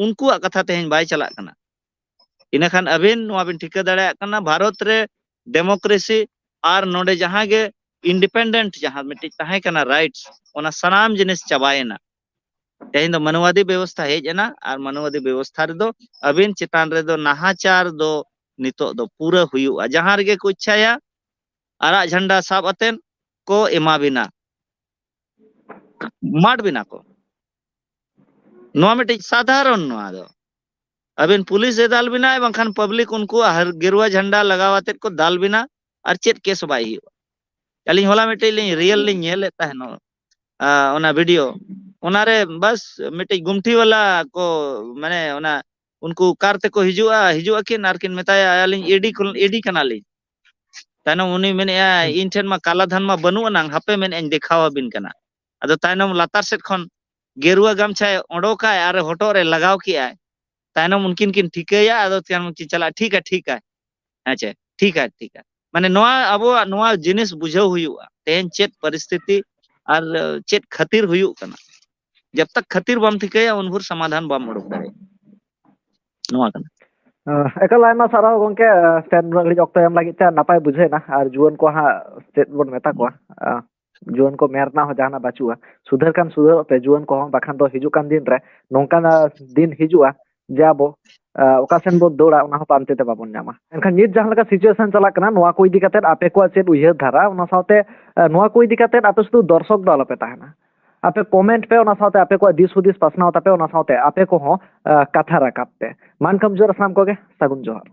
ᱩᱱᱠᱩᱣᱟᱜ ᱠᱟᱛᱷᱟ ᱛᱮᱦᱮᱧ ᱵᱟᱭ ᱪᱟᱞᱟᱜ ᱠᱟᱱᱟ᱾ ᱤᱱᱟᱹᱠᱷᱟᱱ ᱟᱹᱵᱤᱱ ᱱᱚᱣᱟ ᱵᱤᱱ ᱴᱷᱤᱠᱟᱹ ᱫᱟᱲᱮᱭᱟᱜ ᱠᱟᱱᱟ, ᱵᱷᱟᱨᱚᱛ ᱨᱮ democracy ᱟᱨ ᱱᱚᱰᱮ ᱡᱟᱦᱟᱸ ᱜᱮ ᱤᱱᱰᱤᱯᱮᱱᱰᱮᱱᱴ ᱡᱟᱦᱟᱸ ᱢᱤᱫᱴᱤᱡ ᱛᱟᱦᱮᱸ ᱠᱟᱱᱟ, ᱨᱟᱭᱤᱴᱥ, ᱚᱱᱟ ᱥᱟᱱᱟᱢ ᱡᱤᱱᱤᱥ ᱪᱟᱵᱟᱭᱮᱱᱟ᱾ ᱛᱮᱦᱮᱧ ᱫᱚ ᱢᱟᱱᱣᱟᱫᱤ ᱵᱮᱵᱚᱥᱛᱷᱟ ᱦᱮᱡ ᱮᱱᱟ, ᱟᱨ ᱢᱟᱱᱣᱟᱫᱤ ᱵᱮᱵᱚᱥᱛᱷᱟ ᱨᱮᱫᱚ ᱟᱹᱵᱤᱱ ᱪᱮᱛᱟᱱ ᱨᱮᱫᱚ ᱱᱟᱦᱟᱪᱟᱨ ᱫᱚ ᱱᱤᱛᱚᱜ ᱫᱚ ᱯᱩᱨᱟᱹ ᱦᱩᱭᱩᱜᱼᱟ᱾ ᱡᱟᱦᱟᱸ ᱨᱮᱜᱮ ᱠᱚ ᱤᱪᱪᱷᱟᱭᱟ, ᱟᱨᱟᱜ ᱡᱷᱟᱱᱰᱟ ᱥᱟᱵ ᱟᱛᱮᱱ ᱠᱚ ᱮᱢᱟ ᱵᱤᱱᱟ, ᱢᱟᱰ ᱵᱤᱱᱟ ᱠᱚ᱾ ᱱᱚᱣᱟ ᱢᱤᱫᱴᱤᱡ ᱥᱟᱫᱷᱟᱨᱚᱱ, ᱱᱚᱣᱟ ᱫᱚ ᱟᱹᱵᱤᱱ ᱯᱩᱞᱤᱥ ᱮ ᱫᱟᱞ ᱵᱤᱱᱟᱭ, ᱵᱟᱝᱠᱷᱟᱱ ᱯᱟᱵᱽᱞᱤᱠ ᱩᱱᱠᱩᱣᱟᱜ ᱦᱟᱨ-, ᱜᱮᱨᱩᱣᱟ ᱡᱷᱟᱱᱰᱟ ᱞᱟᱜᱟᱣ ᱟᱛᱮᱫ ᱠᱚ ᱫᱟᱞ ᱵᱤᱱᱟ, ᱟᱨ ᱪᱮᱫ ᱠᱮᱥ ᱦᱚᱸ ᱵᱟᱭ ᱦᱩᱭᱩᱜᱼᱟ᱾ ᱟᱹᱞᱤᱧ ᱦᱚᱞᱟ ᱢᱤᱫᱴᱤᱡ ᱞᱤᱧ ᱨᱤᱭᱮᱞ ᱞᱤᱧ ᱧᱮᱞᱮᱫ ᱛᱟᱦᱮᱱᱚᱜ, ᱟ, ᱚᱱᱟ ᱵᱷᱤᱰᱤᱭᱳ, ᱚᱱᱟᱨᱮ ᱵᱟᱥ ᱢᱤᱫᱴᱤᱡ ᱜᱩᱢᱴᱷᱤ ᱵᱟᱞᱟ ᱠᱚ, ᱢᱟᱱᱮ ᱚᱱᱟ ᱩᱱᱠᱩ ᱠᱟᱨ ᱛᱮᱠᱚ ᱦᱤᱡᱩᱜᱼᱟ, ᱦᱤᱡᱩᱜ ᱟᱹᱠᱤᱱ, ᱟᱨ ᱠᱤᱱ ᱢᱮᱛᱟᱭᱟ, "ᱟᱹᱞᱤᱧ ᱮᱰᱤ ᱠᱷᱚᱱ, ᱮᱰᱤ ᱠᱟᱱᱟᱞᱤᱧ᱾" ᱛᱟᱭᱱᱚᱢ ᱩᱱᱤ ᱢᱮᱱᱮᱫᱼᱟ, "ᱤᱧ ᱴᱷᱮᱱ ᱢᱟ ᱠᱟᱞᱟ ᱫᱷᱟᱱ ᱢᱟ ᱵᱟᱹᱱᱩᱜ ᱟᱱᱟᱝ, ᱦᱟᱯᱮ ᱢᱮᱱᱮᱫ ᱟᱹᱧ ᱫᱮᱠᱷᱟᱣ ᱟᱵᱤᱱ ᱠᱟᱱᱟ᱾" ᱟᱫᱚ ᱛᱟᱭᱱᱚᱢ ᱞᱟᱛᱟᱨ ᱥᱮᱫ ᱠᱷᱚᱱ ᱜᱮᱨᱩᱣᱟ ᱜᱟᱢᱪᱷᱟᱭ ᱚᱰᱚᱠᱟᱭ ᱟᱨ ᱦᱚᱴᱚᱜ ᱨᱮ ᱞᱟᱜᱟᱣ ᱠᱮᱜᱼᱟᱭ᱾ ᱛᱟᱭᱱᱚᱢ ᱩᱱᱠᱤᱱ ᱠᱤᱱ ᱴᱷᱤᱠᱟᱹᱭᱟ, ᱟᱫᱚ ᱛᱟᱭᱱᱚᱢ ᱠᱤᱱ ᱪᱟᱞᱟᱜᱼᱟ, "ᱴᱷᱤᱠᱟ, ᱴᱷᱤᱠᱟ, ᱦᱮᱸ ᱪᱮ, ᱴᱷᱤᱠᱟ, ᱴᱷᱤᱠᱟ᱾" ᱢᱟᱱᱮ ᱱᱚᱣᱟ ᱟᱵᱚᱣᱟᱜ ᱱᱚᱣᱟ ᱡᱤᱱᱤᱥ ᱵᱩᱡᱷᱟᱹᱣ ᱦᱩᱭᱩᱜᱼᱟ, ᱛᱮᱦᱮᱧ ᱪᱮᱫ ᱯᱚᱨᱤᱥᱛᱷᱤᱛᱤ ᱟᱨ ᱪᱮᱫ ᱠᱷᱟᱹᱛᱤᱨ ᱦᱩᱭᱩᱜ ᱠᱟᱱᱟ᱾ ᱡᱟᱵ ᱛᱟᱠ ᱠᱷᱟᱹᱛᱤᱨ ᱵᱟᱢ ᱴᱷᱤᱠᱟᱹᱭᱟ, ᱩᱱ ᱵᱷᱳᱨ ᱥᱚᱢᱟᱫᱷᱟᱱ ᱵᱟᱢ ᱩᱰᱩᱠ ᱫᱟᱲᱮᱭᱟᱜᱼᱟ᱾ ᱱᱚᱣᱟ ᱠᱟᱱᱟ᱾ ᱟᱸ, ᱮᱠᱟᱞ ᱟᱭᱢᱟ ᱥᱟᱨᱦᱟᱣ ᱜᱚᱝᱠᱮ, ᱟᱸ, ᱛᱮᱦᱮᱧ ᱩᱱᱟᱹᱜ ᱜᱷᱟᱹᱲᱤᱡ ᱚᱠᱛᱚ ᱮᱢ ᱞᱟᱹᱜᱤᱫ ᱛᱮ ᱱᱟᱯᱟᱭ ᱵᱩᱡᱷᱟᱹᱣ ᱮᱱᱟ᱾ ᱟᱨ ᱡᱩᱣᱟᱹᱱ ᱠᱚ ᱦᱟᱸᱜ ᱪᱮᱫ ᱵᱚᱱ ᱢᱮᱛᱟ ᱠᱚᱣᱟ? ᱟᱸ, ᱡᱩᱣᱟᱹᱱ ᱠᱚ ᱢᱮᱱ ᱨᱮᱱᱟᱜ ᱦᱚᱸ ᱡᱟᱦᱟᱱᱟᱜ ᱵᱟᱹᱪᱩᱜᱼᱟ᱾ ᱥᱩᱫᱷᱟᱹᱨ ᱠᱷᱟᱱ ᱥᱩᱫᱷᱟᱹᱨᱚᱜ ᱯᱮ ᱡᱩᱣᱟᱹᱱ ᱠᱚᱦᱚᱸ, ᱵᱟᱠᱷᱟᱱ ᱫᱚ ᱦᱤᱡᱩᱜ ᱠᱟᱱ ᱫᱤᱱ ᱨᱮ ᱱᱚᱝᱠᱟᱱᱟᱜ ᱫᱤᱱ ᱦᱤᱡᱩᱜᱼᱟ ᱡᱮ ᱟᱵᱚ, ᱟᱸ, ᱚᱠᱟ ᱥᱮᱱ ᱵᱚᱱ ᱫᱟᱹᱲᱟ ᱚᱱᱟ ᱦᱚᱸ ᱯᱟᱱᱛᱮ ᱛᱮ ᱵᱟᱵᱚᱱ ᱧᱟᱢᱟ᱾ ᱮᱱᱠᱷᱟᱱ ᱱᱤᱛ ᱡᱟᱦᱟᱸ ᱞᱮᱠᱟ situation ᱪᱟᱞᱟᱜ ᱠᱟᱱᱟ, ᱱᱚᱣᱟ ᱠᱚ ᱤᱫᱤ ᱠᱟᱛᱮ ᱟᱯᱮ ᱠᱚᱣᱟᱜ ᱪᱮᱫ ᱩᱭᱦᱟᱹᱨ ᱫᱷᱟᱨᱟ, ᱚᱱᱟ ᱥᱟᱶᱛᱮ, ᱟᱸ, ᱱᱚᱣᱟ ᱠᱚ ᱤᱫᱤ ᱠᱟᱛᱮ ᱟᱯᱮ ᱥᱩᱫᱷᱩ ᱫᱚᱨᱥᱚᱠ ᱫᱚ ᱟᱞᱚᱯᱮ ᱛᱟᱦᱮᱱᱟ᱾ ᱟᱯᱮ comment ᱯᱮ, ᱚᱱᱟ ᱥᱟᱶᱛᱮ ᱟᱯᱮ ᱠᱚᱣᱟᱜ ᱫᱤᱥ ᱦᱩᱫᱤᱥ ᱯᱟᱥᱱᱟᱣ ᱛᱟᱯᱮ, ᱚᱱᱟ ᱥᱟᱶᱛᱮ ᱟᱯᱮ ᱠᱚᱦᱚᱸ, ᱟᱸ, ᱠᱟᱛᱷᱟ ᱨᱟᱠᱟᱵ ᱯᱮ᱾ ᱢᱟ ᱮᱱᱠᱷᱟᱱ ᱡᱚᱦᱟᱨ ᱥᱟᱱᱟᱢ ᱠᱚᱜᱮ, ᱥᱟᱹᱜᱩᱱ ᱡᱚᱦᱟᱨ᱾